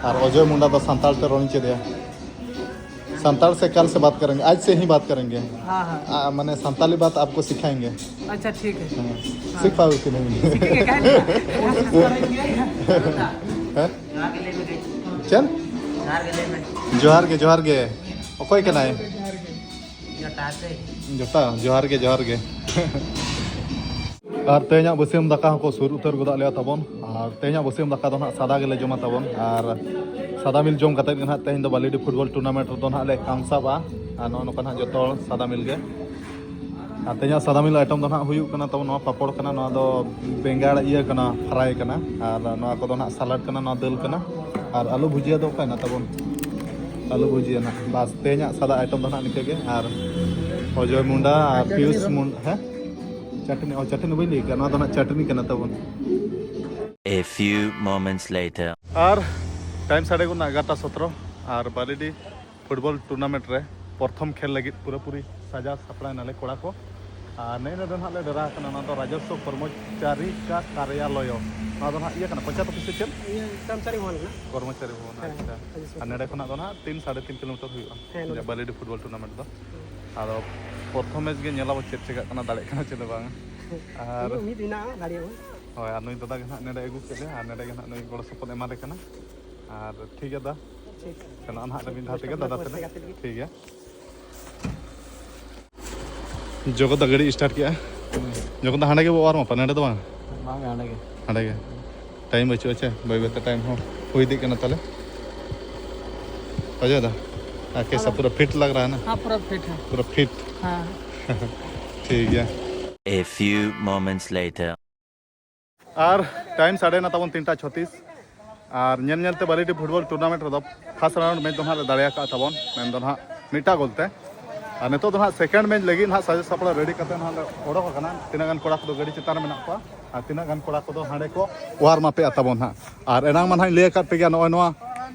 ᱟᱨ ᱚᱡᱚᱭ ᱢᱩᱱᱰᱟ ᱫᱚ ᱥᱟᱱᱛᱟᱲ ᱛᱮ ᱨᱚᱲᱤᱧ ᱪᱮᱫ ᱟᱭᱟ᱾ संताल से कल से बात करेंगे, आज से ही बात करेंगे। हाँ, हाँ। आ, मैंने संताली बात आपको सिखाएंगे। अच्छा, ठीक है। हाँ। हाँ। सीख पाओगे कि नहीं? सीखेंगे, काहे नहीं? कोशिश करेंगे। हैं? चल। जोहार ᱜᱮ, ᱡᱚᱦᱟᱨ ᱜᱮ᱾ ᱚᱠᱚᱭ ᱠᱟᱱᱟᱭ? ᱡᱚᱴᱟ ᱥᱮ᱾ ᱡᱚᱴᱟ, ᱡᱚᱦᱟᱨ ᱜᱮ, ᱡᱚᱦᱟᱨ ᱜᱮ᱾ ᱟᱨ ᱛᱮᱦᱮᱧᱟᱜ ᱵᱟᱹᱥᱭᱟᱹᱢ ᱫᱟᱠᱟ ᱦᱚᱸᱠᱚ ᱥᱩᱨ ᱩᱛᱟᱹᱨ ᱜᱚᱫᱟᱜ ᱞᱮᱭᱟ ᱛᱟᱵᱚᱱ᱾ ᱟᱨ ᱛᱮᱦᱮᱧᱟᱜ ᱵᱟᱹᱥᱭᱟᱹᱢ ᱫᱟᱠᱟ ᱫᱚ ᱱᱟᱦᱟᱜ ᱥᱟᱫᱟ ᱜᱮᱞᱮ ᱡᱚᱢᱟ ᱛᱟᱵᱚᱱ᱾ ᱟᱨ ᱥᱟᱫᱟ ᱢᱤᱞ ᱡᱚᱢ ᱠᱟᱛᱮᱫ ᱜᱮ ᱱᱟᱦᱟᱜ ᱛᱮᱦᱮᱧ ᱫᱚ ᱵᱟᱹᱞᱤᱰᱤ ᱯᱷᱩᱴᱵᱚᱞ ᱴᱩᱨᱱᱟᱢᱮᱱᱴ ᱨᱮᱫᱚ ᱱᱟᱦᱟᱜ ᱞᱮ ᱠᱟᱢᱥᱟᱵᱼᱟ᱾ ᱟᱨ ᱱᱚᱜᱼᱚ ᱱᱚᱝᱠᱟ ᱱᱟᱦᱟᱜ ᱡᱚᱛᱚ ᱦᱚᱲ ᱥᱟᱫᱟ ᱢᱤᱞ ᱜᱮ᱾ ᱟᱨ ᱛᱮᱦᱮᱧᱟᱜ ᱥᱟᱫᱟ ᱢᱤᱞ ᱟᱭᱴᱮᱢ ᱫᱚ ᱱᱟᱦᱟᱜ ᱦᱩᱭᱩᱜ ᱠᱟᱱᱟ ᱛᱟᱵᱚᱱ ᱱᱚᱣᱟ ᱯᱟᱯᱚᱲ ᱠᱟᱱᱟ, ᱱᱚᱣᱟ ᱫᱚ ᱵᱮᱸᱜᱟᱲ ᱤᱭᱟᱹ ᱠᱟᱱᱟ, ᱯᱷᱨᱟᱭ ᱠᱟᱱᱟ᱾ ᱟᱨ ᱱᱚᱣᱟ ᱠᱚᱫᱚ ᱱᱟᱦᱟᱜ ᱥᱟᱞᱟᱰ ᱠᱟᱱᱟ, ᱱᱚᱣᱟ ᱫᱟᱹᱞ ᱠᱟᱱᱟ᱾ ᱟᱨ ᱟᱞᱩ ᱵᱷᱩᱡᱤᱭᱟ ᱫᱚ ᱚᱠᱟᱭᱮᱱᱟ ᱛᱟᱵᱚᱱ? ᱟᱞᱩ ᱵᱷᱩᱡᱤᱭᱟ ᱱᱟᱦᱟᱜ᱾ ᱵᱟᱥ, ᱛᱮᱦᱮᱧᱟᱜ ᱥᱟᱫᱟ ᱟᱭᱴᱮᱢ ᱫᱚ ᱱᱟᱦᱟᱜ ᱱᱤᱝᱠᱟᱹ ᱜᱮ᱾ ᱟᱨ ᱚᱡᱚᱭ ᱢᱩᱱᱰᱟ ᱟᱨ ᱯᱤᱭᱩᱥ ᱢᱩᱱᱰᱟ, ᱦᱮᱸ? ᱪᱟᱹᱴᱱᱤ, ᱚ, ᱪᱟᱹᱴᱱᱤ ᱵᱟᱹᱧ ᱞᱟᱹᱭ ᱠᱮᱫᱟ, ᱱᱚᱣᱟ ᱫᱚ ᱱᱟᱦᱟᱜ ᱪᱟᱹᱴᱱᱤ ᱠᱟᱱᱟ ᱛᱟᱵᱚᱱ᱾ A few moments later. ᱟᱨ ᱴᱟᱭᱤᱢ ᱥᱟᱰᱮ ᱠᱟᱱᱟ ᱮᱜᱟᱨᱚᱴᱟ ᱥᱚᱛᱨᱚ᱾ ᱟᱨ ᱵᱟᱹᱞᱤᱰᱤ ᱯᱷᱩᱴᱵᱚᱞ ᱴᱩᱨᱱᱟᱢᱮᱱᱴ ᱨᱮ ᱯᱨᱚᱛᱷᱚᱢ ᱠᱷᱮᱞ ᱞᱟᱹᱜᱤᱫ ᱯᱩᱨᱟᱹᱯᱩᱨᱤ ᱥᱟᱡᱟᱣ ᱥᱟᱯᱲᱟᱣ ᱮᱱᱟᱞᱮ ᱠᱚᱲᱟ ᱠᱚ᱾ ᱟᱨ ᱱᱮᱜᱼᱮ ᱱᱚᱰᱮ ᱱᱟᱦᱟᱜ ᱞᱮ ᱰᱮᱨᱟ ᱟᱠᱟᱱᱟ, ᱱᱚᱣᱟ ᱫᱚ ᱨᱟᱡᱚᱥᱣᱚ ᱠᱚᱨᱢᱚᱪᱟᱨᱤ ᱠᱟ ᱠᱟᱨᱭᱟᱞᱚᱭᱚ᱾ ᱱᱚᱣᱟ ᱫᱚ ᱱᱟᱦᱟᱜ ᱤᱭᱟᱹ ᱠᱟᱱᱟ, ᱯᱚᱧᱪᱟᱭᱮᱛ ᱚᱯᱷᱤᱥ ᱥᱮ ᱪᱮᱫ? ᱤᱭᱟᱹ ᱠᱚᱨᱢᱚᱪᱟᱨᱤ ᱵᱷᱚᱵᱚᱱ ᱠᱟᱱᱟ᱾ ᱠᱚᱨᱢᱚᱪᱟᱨᱤ ᱵᱷᱚᱵᱚᱱ, ᱦᱮᱸ, ᱟᱪᱪᱷᱟ᱾ ᱨᱟᱡᱚᱥᱣᱚ ᱟᱨ ᱱᱚᱰᱮ ᱠᱚᱨᱢᱚᱪᱟᱨᱤ᱾ ᱠᱷᱚᱱᱟᱜ ᱫᱚ ᱱᱟᱦᱟᱜ ᱛᱤᱱ, ᱥᱟᱲᱮ ᱛᱤᱱ ᱠᱤᱞᱳᱢᱤᱴᱟᱨ ᱦᱩᱭᱩᱜᱼᱟ, ᱦᱮᱸ, ᱱᱚᱰᱮ᱾ ᱵᱟᱹᱞᱤᱰᱤ ᱯᱷᱩᱴᱵᱚᱞ ᱴᱩᱨᱱᱟᱢᱮᱱᱴ ᱫᱚ᱾ ᱦᱮᱸ᱾ ᱟᱫᱚ ᱯᱨᱚᱛᱷᱚᱢ ᱢᱮᱪ ᱜᱮ ᱧᱮᱞᱟᱵᱚ ᱪᱮᱫ ᱪᱮᱠᱟᱜ ᱠᱟᱱᱟ, ᱫᱟᱲᱮᱜ ᱠᱟᱱᱟ ᱪᱮ ᱵᱟᱝ᱾ ᱟᱨ ᱩᱱᱟᱹᱜ ᱩᱢᱤᱫ ᱢᱮᱱᱟᱜᱼᱟ, ᱫᱟᱲᱮᱭᱟᱜᱼᱟ ᱵᱚᱱ᱾ ᱦᱳᱭ, ᱟᱨ ᱱᱩᱭ ᱫᱟᱫᱟ ᱜᱮ ᱱᱟᱦᱟᱜ ᱱᱚᱰᱮ ᱟᱹᱜᱩ ᱠᱮᱫ ᱞᱮᱭᱟ ᱟᱨ ᱱᱚᱰᱮ ᱜᱮ ᱱᱟᱦᱟᱜ ᱱᱩᱭ ᱜᱚᱲᱚ ᱥᱚᱯᱚᱦᱚᱫ ᱮᱢᱟᱞᱮ ᱠᱟᱱᱟ᱾ ᱟᱨ ᱴᱷᱤᱠ ᱜᱮᱭᱟ ᱫᱟ, ᱴᱷᱤᱠ᱾ ᱪᱟᱞᱟᱜᱼᱟ ᱱᱟᱦᱟᱜ ᱢᱤᱫ ᱫᱷᱟᱣ ᱛᱮᱜᱮ ᱫᱟᱫᱟ ᱴᱷᱮᱱ᱾ ᱴᱷᱤᱠ ᱜᱮᱭᱟ᱾ ᱡᱚᱜᱚᱛ ᱫᱟ ᱜᱟᱹᱰᱤ ᱥᱴᱟᱨᱴ ᱠᱮᱜᱼᱟ᱾ ᱡᱚᱜᱚᱛ ᱫᱟ ᱦᱟᱸᱰᱮ ᱜᱮ ᱵᱚ ᱚᱣᱟᱨ ᱢᱟᱯᱟ, ᱱᱚᱰᱮ ᱫᱚ ᱵᱟᱝ? ᱵᱟᱝ, ᱦᱟᱸᱰᱮ ᱜᱮ᱾ ᱦᱟᱸᱰᱮ ᱜᱮ᱾ ᱴᱟᱭᱤᱢ ᱵᱟᱹᱪᱩᱜᱼᱟ ᱪᱮ? ᱵᱟᱹᱭ ᱵᱟᱹᱭ ᱛᱮ ᱴᱟᱭᱤᱢ ᱦᱚᱸ ᱦᱩᱭ ᱤᱫᱤᱜ ᱠᱟᱱᱟ ᱛᱟᱞᱮ᱾ ᱚᱡᱚᱭ ᱫᱟ, ᱟᱨ ᱠᱮᱥᱟ ᱯᱩᱨᱟᱹ ᱯᱷᱤᱴ ᱞᱟᱜᱽ ᱨᱟᱦᱟ ᱦᱮ ᱱᱟ? ᱦᱮᱸ, ᱯᱩᱨᱟᱹ ᱯᱷᱤᱴ ᱦᱮ᱾ ᱯᱩᱨᱟᱹ ᱯᱷᱤᱴ? ᱦᱮᱸ᱾ ᱴᱷᱤᱠ ᱜᱮᱭᱟ᱾ A few moments later. ᱟᱨ ᱴᱟᱭᱤᱢ ᱥᱟᱰᱮᱭᱮᱱᱟ ᱛᱟᱵᱚᱱ ᱛᱤᱱᱴᱟ ᱪᱷᱚᱛᱤᱥ᱾ ᱟᱨ ᱧᱮᱞ ᱧᱮᱞᱛᱮ ᱵᱟᱹᱞᱤᱰᱤ ᱯᱷᱩᱴᱵᱚᱞ ᱴᱩᱨᱱᱟᱢᱮᱱᱴ ᱨᱮᱫᱚ ᱯᱷᱟᱥᱴ ᱨᱟᱣᱩᱱᱰ ᱢᱮᱪ ᱫᱚ ᱱᱟᱦᱟᱜ ᱞᱮ ᱫᱟᱲᱮ ᱟᱠᱟᱫ ᱛᱟᱵᱚᱱ, ᱢᱮᱱᱫᱚ ᱱᱟᱦᱟᱜ ᱢᱤᱫᱴᱟᱝ ᱜᱳᱞ ᱛᱮ᱾ ᱟᱨ ᱱᱤᱛᱚᱜ ᱫᱚ ᱱᱟᱦᱟᱜ ᱥᱮᱠᱮᱱᱰ ᱢᱮᱪ ᱞᱟᱹᱜᱤᱫ ᱱᱟᱦᱟᱜ ᱥᱟᱡᱟᱣ ᱥᱟᱯᱲᱟᱣ ᱨᱮᱰᱤ ᱠᱟᱛᱮ ᱱᱟᱦᱟᱜ ᱞᱮ ᱚᱰᱚᱠ ᱟᱠᱟᱱᱟ᱾ ᱛᱤᱱᱟᱹᱜ ᱜᱟᱱ ᱠᱚᱲᱟ ᱠᱚᱫᱚ ᱜᱟᱹᱰᱤ ᱪᱮᱛᱟᱱ ᱨᱮ ᱢᱮᱱᱟᱜ ᱠᱚᱣᱟ ᱟᱨ ᱛᱤᱱᱟᱹᱜ ᱜᱟᱱ ᱠᱚᱲᱟ ᱠᱚᱫᱚ ᱦᱟᱸᱰᱮ ᱠᱚ ᱣᱟᱨᱢ ᱟᱯᱮᱜᱼᱟ ᱛᱟᱵᱚᱱ ᱱᱟᱦᱟᱜ᱾ ᱟᱨ ᱮᱱᱟᱝ ᱢᱟ ᱱᱟᱦᱟᱜ ᱤᱧ ᱞᱟᱹᱭ ᱟᱠᱟᱫ ᱯᱮᱜᱮᱭᱟ, ᱱᱚᱜᱼᱚᱭ ᱱᱚᱣᱟ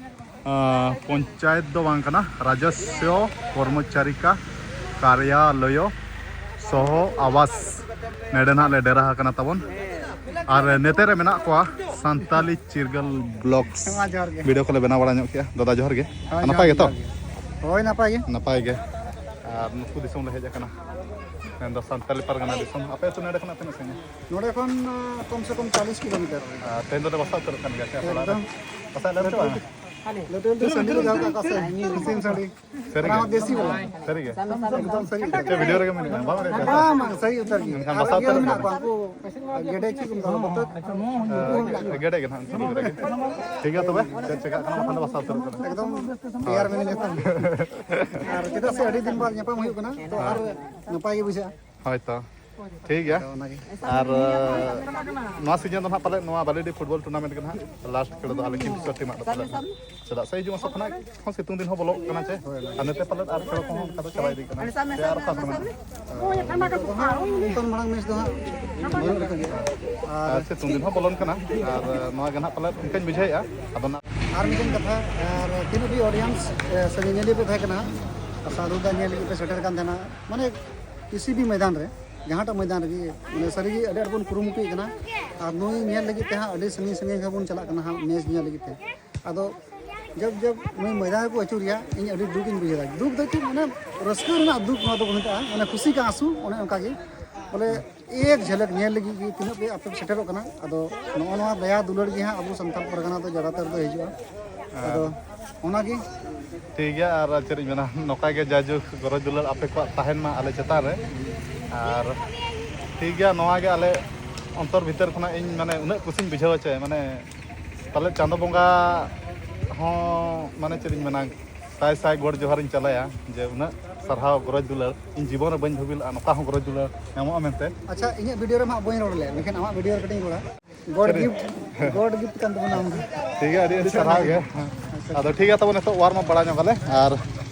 ᱟᱸ, ᱯᱚᱧᱪᱟᱭᱮᱛ ᱫᱚ ᱵᱟᱝ ᱠᱟᱱᱟ, ᱨᱟᱡᱚᱥᱥᱚ ᱠᱚᱨᱢᱚᱪᱟᱨᱤᱠᱟ ᱠᱟᱨᱭᱟᱞᱚᱭᱚ ᱥᱚᱦᱚ ᱟᱵᱟᱥ, ᱱᱮᱰᱮ ᱱᱟᱦᱟᱜ ᱞᱮ ᱰᱮᱨᱟ ᱟᱠᱟᱱᱟ ᱛᱟᱵᱚᱱ᱾ ᱟᱨ ᱱᱮᱛᱮ ᱨᱮ ᱢᱮᱱᱟᱜ ᱠᱚᱣᱟ ᱥᱟᱱᱛᱟᱞᱤ ᱪᱤᱨᱜᱟᱹᱞ ᱵᱞᱚᱜᱥ᱾ ᱦᱮᱸ, ᱢᱟ ᱡᱚᱦᱟᱨ ᱜᱮ᱾ ᱵᱷᱤᱰᱤᱭᱳ ᱠᱚᱞᱮ ᱵᱮᱱᱟᱣ ᱵᱟᱲᱟ ᱧᱚᱜ ᱠᱮᱜᱼᱟ᱾ ᱫᱟᱫᱟ ᱡᱚᱦᱟᱨ ᱜᱮ᱾ ᱦᱮᱸ, ᱱᱟᱯᱟᱭ ᱡᱚᱦᱟᱨ ᱜᱮ, ᱜᱮᱛᱚ? ᱡᱚᱦᱟᱨ ᱜᱮ᱾ ᱦᱳᱭ, ᱱᱟᱯᱟᱭ ᱜᱮ᱾ ᱱᱟᱯᱟᱭ ᱜᱮ᱾ ᱟᱨ ᱱᱩᱠᱩ ᱫᱤᱥᱚᱢ ᱞᱮ ᱦᱮᱡ ᱟᱠᱟᱱᱟ, ᱢᱮᱱᱫᱚ ᱥᱟᱱᱛᱟᱞᱤ ᱯᱟᱨᱜᱟᱱᱟ ᱫᱤᱥᱚᱢ᱾ ᱟᱯᱮ ᱟᱹᱛᱩ ᱱᱚᱰᱮ ᱠᱷᱚᱱᱟᱜ ᱛᱤᱱᱟᱹᱜ ᱥᱟᱺᱜᱤᱧᱟ? ᱱᱚᱰᱮ ᱠᱷᱚᱱ, ᱟᱸ, ᱠᱚᱢ ᱥᱮ ᱠᱚᱢ ᱪᱟᱞᱤᱥ ᱠᱤᱞᱳᱢᱤᱴᱟᱨ᱾ ᱟᱨ ᱛᱮᱦᱮᱧ ᱫᱚᱞᱮ ᱵᱟᱥᱟ ᱩᱛᱟᱹᱨᱚᱜ ᱠᱟᱱ ᱜᱮᱭᱟ ᱥᱮ ᱟᱯᱮ ᱚᱲᱟᱜ ᱨᱮ? ᱮᱠᱫᱚᱢ᱾ ᱞᱟᱹᱴᱩ ᱞᱟᱹᱴᱩ ᱥᱟᱺᱰᱤ ᱞᱟᱜᱟᱣ ᱠᱟᱜ ᱠᱚᱣᱟ ᱥᱮ, ᱥᱤᱢ ᱥᱟᱺᱰᱤ᱾ ᱥᱟᱹᱨᱤ ᱚᱱᱟ ᱜᱮ? ᱦᱚᱸ ᱫᱮᱥᱤ ᱵᱟᱞᱟ᱾ ᱥᱟᱹᱨᱤ ᱜᱮ? ᱮᱠᱫᱚᱢ ᱥᱟᱹᱨᱤ ᱩᱛᱟᱹᱨ᱾ ᱪᱮᱫ video ᱨᱮᱜᱮ ᱢᱮᱱᱟᱜᱼᱟ, ᱵᱟᱝ ᱢᱮᱱᱟᱜᱼᱟ? ᱵᱟᱝ, ᱵᱟᱝ, ᱥᱟᱹᱨᱤ ᱩᱛᱟᱹᱨ ᱜᱮ᱾ ᱢᱮᱱᱠᱷᱟᱱ ᱟᱨ ᱵᱟᱥᱟ ᱤᱭᱟᱹ ᱩᱛᱟᱹᱨ ᱢᱮᱱᱟᱜ ᱠᱚᱣᱟ, ᱩᱱᱠᱩ ᱜᱮᱰᱮ ᱪᱮᱫ ᱠᱚ ᱢᱮᱛᱟ ᱠᱚᱣᱟ, ᱵᱚᱛᱚᱨ? ᱩᱱᱠᱩ ᱦᱚᱸ ᱢᱮᱱᱟᱜ ᱠᱚᱣᱟ᱾ ᱜᱮᱰᱮ ᱜᱮ ᱱᱟᱦᱟᱜ, ᱩᱱᱠᱩ ᱜᱮᱰᱮ ᱜᱮ᱾ ᱴᱷᱤᱠ ᱜᱮᱭᱟ ᱛᱚᱵᱮ, ᱪᱮᱫ ᱪᱮᱠᱟᱜ ᱠᱟᱱᱟ ᱵᱟᱠᱷᱟᱱ ᱫᱚ ᱵᱟᱥᱟ ᱩᱛᱟᱹᱨᱚᱜ ᱠᱟᱱᱟ᱾ ᱮᱠᱫᱚᱢ ᱛᱮᱭᱟᱨ ᱢᱮᱱᱟᱧᱟ ᱛᱚ᱾ ᱟᱨ ᱪᱮᱫᱟᱜ ᱥᱮ ᱟᱹᱰᱤ ᱫᱤᱱ ᱵᱟᱫ ᱧᱟᱯᱟᱢ ᱦᱩᱭᱩᱜ ᱠᱟᱱᱟ, ᱛᱚ ᱟᱨ ᱱᱟᱯᱟᱭ ᱜᱮ ᱵᱩᱡᱷᱟᱹᱜᱼᱟ᱾ ᱦᱳᱭ ᱛᱚ, ᱴᱷᱤᱠ ᱜᱮᱭᱟ᱾ ᱟᱫᱚ ᱚᱱᱟᱜᱮ᱾ ᱟᱨ, ᱟᱸ, ᱱᱚᱣᱟ season ᱫᱚ ᱱᱟᱦᱟᱜ ᱯᱟᱞᱮ ᱱᱚᱣᱟ ᱵᱟᱹᱞᱤᱰᱤ football tournament ᱜᱮ ᱱᱟᱦᱟᱜ last ᱠᱷᱮᱞ ᱫᱚ ᱟᱞᱮ ᱠᱤᱱ ᱵᱤᱥᱥᱚ team ᱟᱜ ᱫᱚ ᱯᱟᱞᱮ ᱱᱟᱦᱟᱜ᱾ ᱪᱮᱫᱟᱜ ᱥᱮ ᱦᱤᱡᱩᱜ ᱢᱟᱥ ᱠᱷᱚᱱᱟᱜ ᱦᱚᱸ ᱥᱤᱛᱩᱝ ᱫᱤᱱ ᱦᱚᱸ ᱵᱚᱞᱚᱜ ᱠᱟᱱᱟ ᱪᱮ, ᱟᱨ ᱱᱚᱛᱮ ᱯᱟᱞᱮ ᱟᱨ ᱠᱷᱮᱞ ᱠᱚᱦᱚᱸ ᱚᱱᱠᱟ ᱫᱚ ᱪᱟᱵᱟ ᱤᱫᱤᱜ ᱠᱟᱱᱟ᱾ ᱥᱮ ᱟᱨ ᱚᱠᱟ ᱠᱚᱨᱮ ᱢᱮᱱᱟᱜᱼᱟ? ᱱᱤᱛᱚᱝ ᱢᱟᱲᱟᱝ ᱢᱮᱪ ᱫᱚ ᱦᱟᱸᱜ ᱵᱟᱹᱱᱩᱜ ᱞᱮᱠᱟ ᱜᱮ᱾ ᱟᱨ ᱟᱨ ᱥᱤᱛᱩᱝ ᱫᱤᱱ ᱦᱚᱸ ᱵᱚᱞᱚᱱ ᱠᱟᱱᱟ, ᱟᱨ ᱱᱚᱣᱟ ᱜᱮ ᱱᱟᱦᱟᱜ ᱯᱟᱞᱮ ᱚᱱᱠᱟᱧ ᱵᱩᱡᱷᱟᱹᱣᱮᱫᱼᱟ᱾ ᱟᱫᱚ ᱱᱟ- ᱟᱨ ᱢᱤᱫᱴᱮᱱ ᱠᱟᱛᱷᱟ, ᱟᱨ ᱛᱤᱱᱟᱹᱜ ᱜᱮ audience, ᱮ, ᱥᱮ ᱧᱮᱧᱮᱞᱤᱭᱟᱹ ᱯᱮ ᱛᱟᱦᱮᱸ ᱠᱟᱱᱟ, ᱥᱟᱹᱫᱷᱩ ᱫᱟ ᱧᱮᱞ ᱞᱟᱹᱜᱤᱫ ᱯᱮ ᱥᱮᱴᱮᱨ ᱠᱟᱱ ᱛᱟᱦᱮᱱᱟ, ᱢᱟᱱᱮ ᱠᱤᱥᱤ ᱵᱤ ᱢᱚᱭᱫᱟᱱ ᱨᱮ, ᱡᱟᱦᱟᱸᱴᱟᱜ ᱢᱚᱭᱫᱟᱱ ᱨᱮᱜᱮ, ᱢᱟᱱᱮ ᱥᱟᱹᱨᱤᱜᱮ ᱟᱹᱰᱤ ᱟᱸᱴ ᱵᱚᱱ ᱠᱩᱨᱩᱢᱩᱴᱩᱭᱮᱫ ᱠᱟᱱᱟ᱾ ᱟᱨ ᱱᱩᱭ ᱧᱮᱞ ᱞᱟᱹᱜᱤᱫ ᱛᱮ ᱦᱟᱸᱜ ᱟᱹᱰᱤ ᱥᱟᱺᱜᱤᱧ ᱥᱟᱺᱜᱤᱧ ᱠᱷᱚᱱ ᱵᱚᱱ ᱪᱟᱞᱟᱜ ᱠᱟᱱᱟ ᱦᱟᱸᱜ ᱢᱮᱪ ᱧᱮᱞ ᱞᱟᱹᱜᱤᱫ ᱛᱮ᱾ ᱟᱫᱚ ᱡᱚᱵ ᱡᱚᱵ ᱱᱩᱭ ᱢᱚᱭᱫᱟᱱ ᱨᱮᱠᱚ ᱟᱹᱪᱩᱨᱮᱭᱟ, ᱤᱧ ᱟᱹᱰᱤ ᱫᱩᱠ ᱤᱧ ᱵᱩᱡᱷᱟᱹᱣ ᱮᱫᱟ᱾ ᱫᱩᱠ ᱫᱚ ᱪᱮᱫ, ᱢᱟᱱᱮ ᱨᱟᱹᱥᱠᱟᱹ ᱨᱮᱱᱟᱜ ᱫᱩᱠ ᱱᱚᱣᱟ ᱫᱚᱠᱚ ᱢᱮᱛᱟᱜᱼᱟ, ᱢᱟᱱᱮ ᱠᱷᱩᱥᱤ ᱠᱟ ᱟᱸᱥᱩ, ᱚᱱᱮ ᱚᱱᱠᱟ ᱜᱮ᱾ ᱵᱚᱞᱮ ᱮᱠ ᱡᱷᱟᱞᱟᱠ ᱧᱮᱞ ᱞᱟᱹᱜᱤᱫ ᱜᱮ ᱛᱤᱱᱟᱹᱜ ᱯᱮ ᱟᱯᱮ ᱯᱮ ᱥᱮᱴᱮᱨᱚᱜ ᱠᱟᱱᱟ᱾ ᱟᱫᱚ ᱱᱚᱜᱼᱚ ᱱᱚᱣᱟ ᱫᱟᱭᱟ ᱫᱩᱞᱟᱹᱲ ᱜᱮ ᱦᱟᱸᱜ ᱟᱵᱚ ᱥᱟᱱᱛᱟᱲ ᱯᱟᱨᱜᱟᱱᱟ ᱫᱚ ᱡᱟᱫᱟᱛᱟᱨ ᱫᱚ ᱦᱤᱡᱩᱜᱼᱟ᱾ ᱟᱫᱚ ᱚᱱᱟᱜᱮ᱾ ᱴᱷᱤᱠ ᱜᱮᱭᱟ, ᱟᱨ ᱪᱮᱫ ᱤᱧ ᱢᱮᱱᱟ, ᱱᱚᱝᱠᱟ ᱜᱮ ᱡᱟᱭᱡᱩᱜᱽ ᱜᱚᱨᱚᱡᱽ ᱫᱩᱞᱟᱹᱲ ᱟᱯᱮ ᱠᱚᱣᱟᱜ ᱛᱟᱦᱮᱱ ᱢᱟ ᱟᱞᱮ ᱪᱮᱛᱟᱱ ᱨᱮ᱾ ᱟᱨ ᱴᱷᱤᱠ ᱜᱮᱭᱟ, ᱱᱚᱣᱟ ᱜᱮ ᱟᱞᱮ ᱚᱱᱛᱚᱨ ᱵᱷᱤᱛᱟᱹᱨ ᱠᱷᱚᱱᱟᱜ ᱤᱧ ᱢᱟᱱᱮ ᱩᱱᱟᱹᱜ ᱠᱩᱥᱤᱧ ᱵᱩᱡᱷᱟᱹᱣᱟ ᱪᱮ, ᱢᱟᱱᱮ ᱯᱟᱞᱮ ᱪᱟᱸᱫᱚ ᱵᱚᱸᱜᱟ ᱦᱚᱸ ᱢᱟᱱᱮ ᱪᱮᱫ ᱤᱧ ᱢᱮᱱᱟ, ᱥᱟᱭ ᱥᱟᱭ ᱜᱚᱰ ᱡᱚᱦᱟᱨᱤᱧ ᱪᱟᱞᱟᱭᱟ ᱡᱮ ᱩᱱᱟᱹᱜ ᱥᱟᱨᱦᱟᱣ ᱜᱚᱨᱚᱡᱽ ᱫᱩᱞᱟᱹᱲ ᱤᱧ ᱡᱤᱵᱚᱱ ᱨᱮ ᱵᱟᱹᱧ ᱵᱷᱟᱹᱵᱤ ᱞᱮᱫᱼᱟ ᱱᱚᱝᱠᱟ ᱦᱚᱸ ᱜᱚᱨᱚᱡᱽ ᱫᱩᱞᱟᱹᱲ ᱧᱟᱢᱚᱜᱼᱟ ᱢᱮᱱᱛᱮ᱾ ᱟᱪᱪᱷᱟ, ᱤᱧᱟᱹᱜ ᱵᱷᱤᱰᱤᱭᱳ ᱨᱮ ᱢᱟ ᱵᱟᱹᱧ ᱨᱚᱲ ᱞᱮᱫ, ᱢᱮᱱᱠᱷᱟᱱ ᱟᱢᱟᱜ ᱵᱷᱤᱰᱤᱭᱳ ᱨᱮ ᱠᱟᱹᱴᱤᱡ ᱤᱧ ᱨᱚᱲᱟ᱾ God gift, God gift ᱠᱟᱱ ᱛᱟᱵᱚᱱᱟ ᱟᱢ ᱫᱚ᱾ ᱴᱷᱤᱠ ᱜᱮᱭᱟ, ᱟᱹᱰᱤ ᱟᱹᱰᱤ ᱥᱟᱨᱦᱟᱣ ᱜᱮ᱾ ᱟᱫᱚ ᱴᱷᱤᱠ ᱜᱮᱭᱟ, ᱛᱚᱵᱮ ᱱᱤᱛᱚᱜ warm up ᱵᱟᱲᱟ ᱧᱚᱜ ᱟᱞᱮ, ᱟᱨ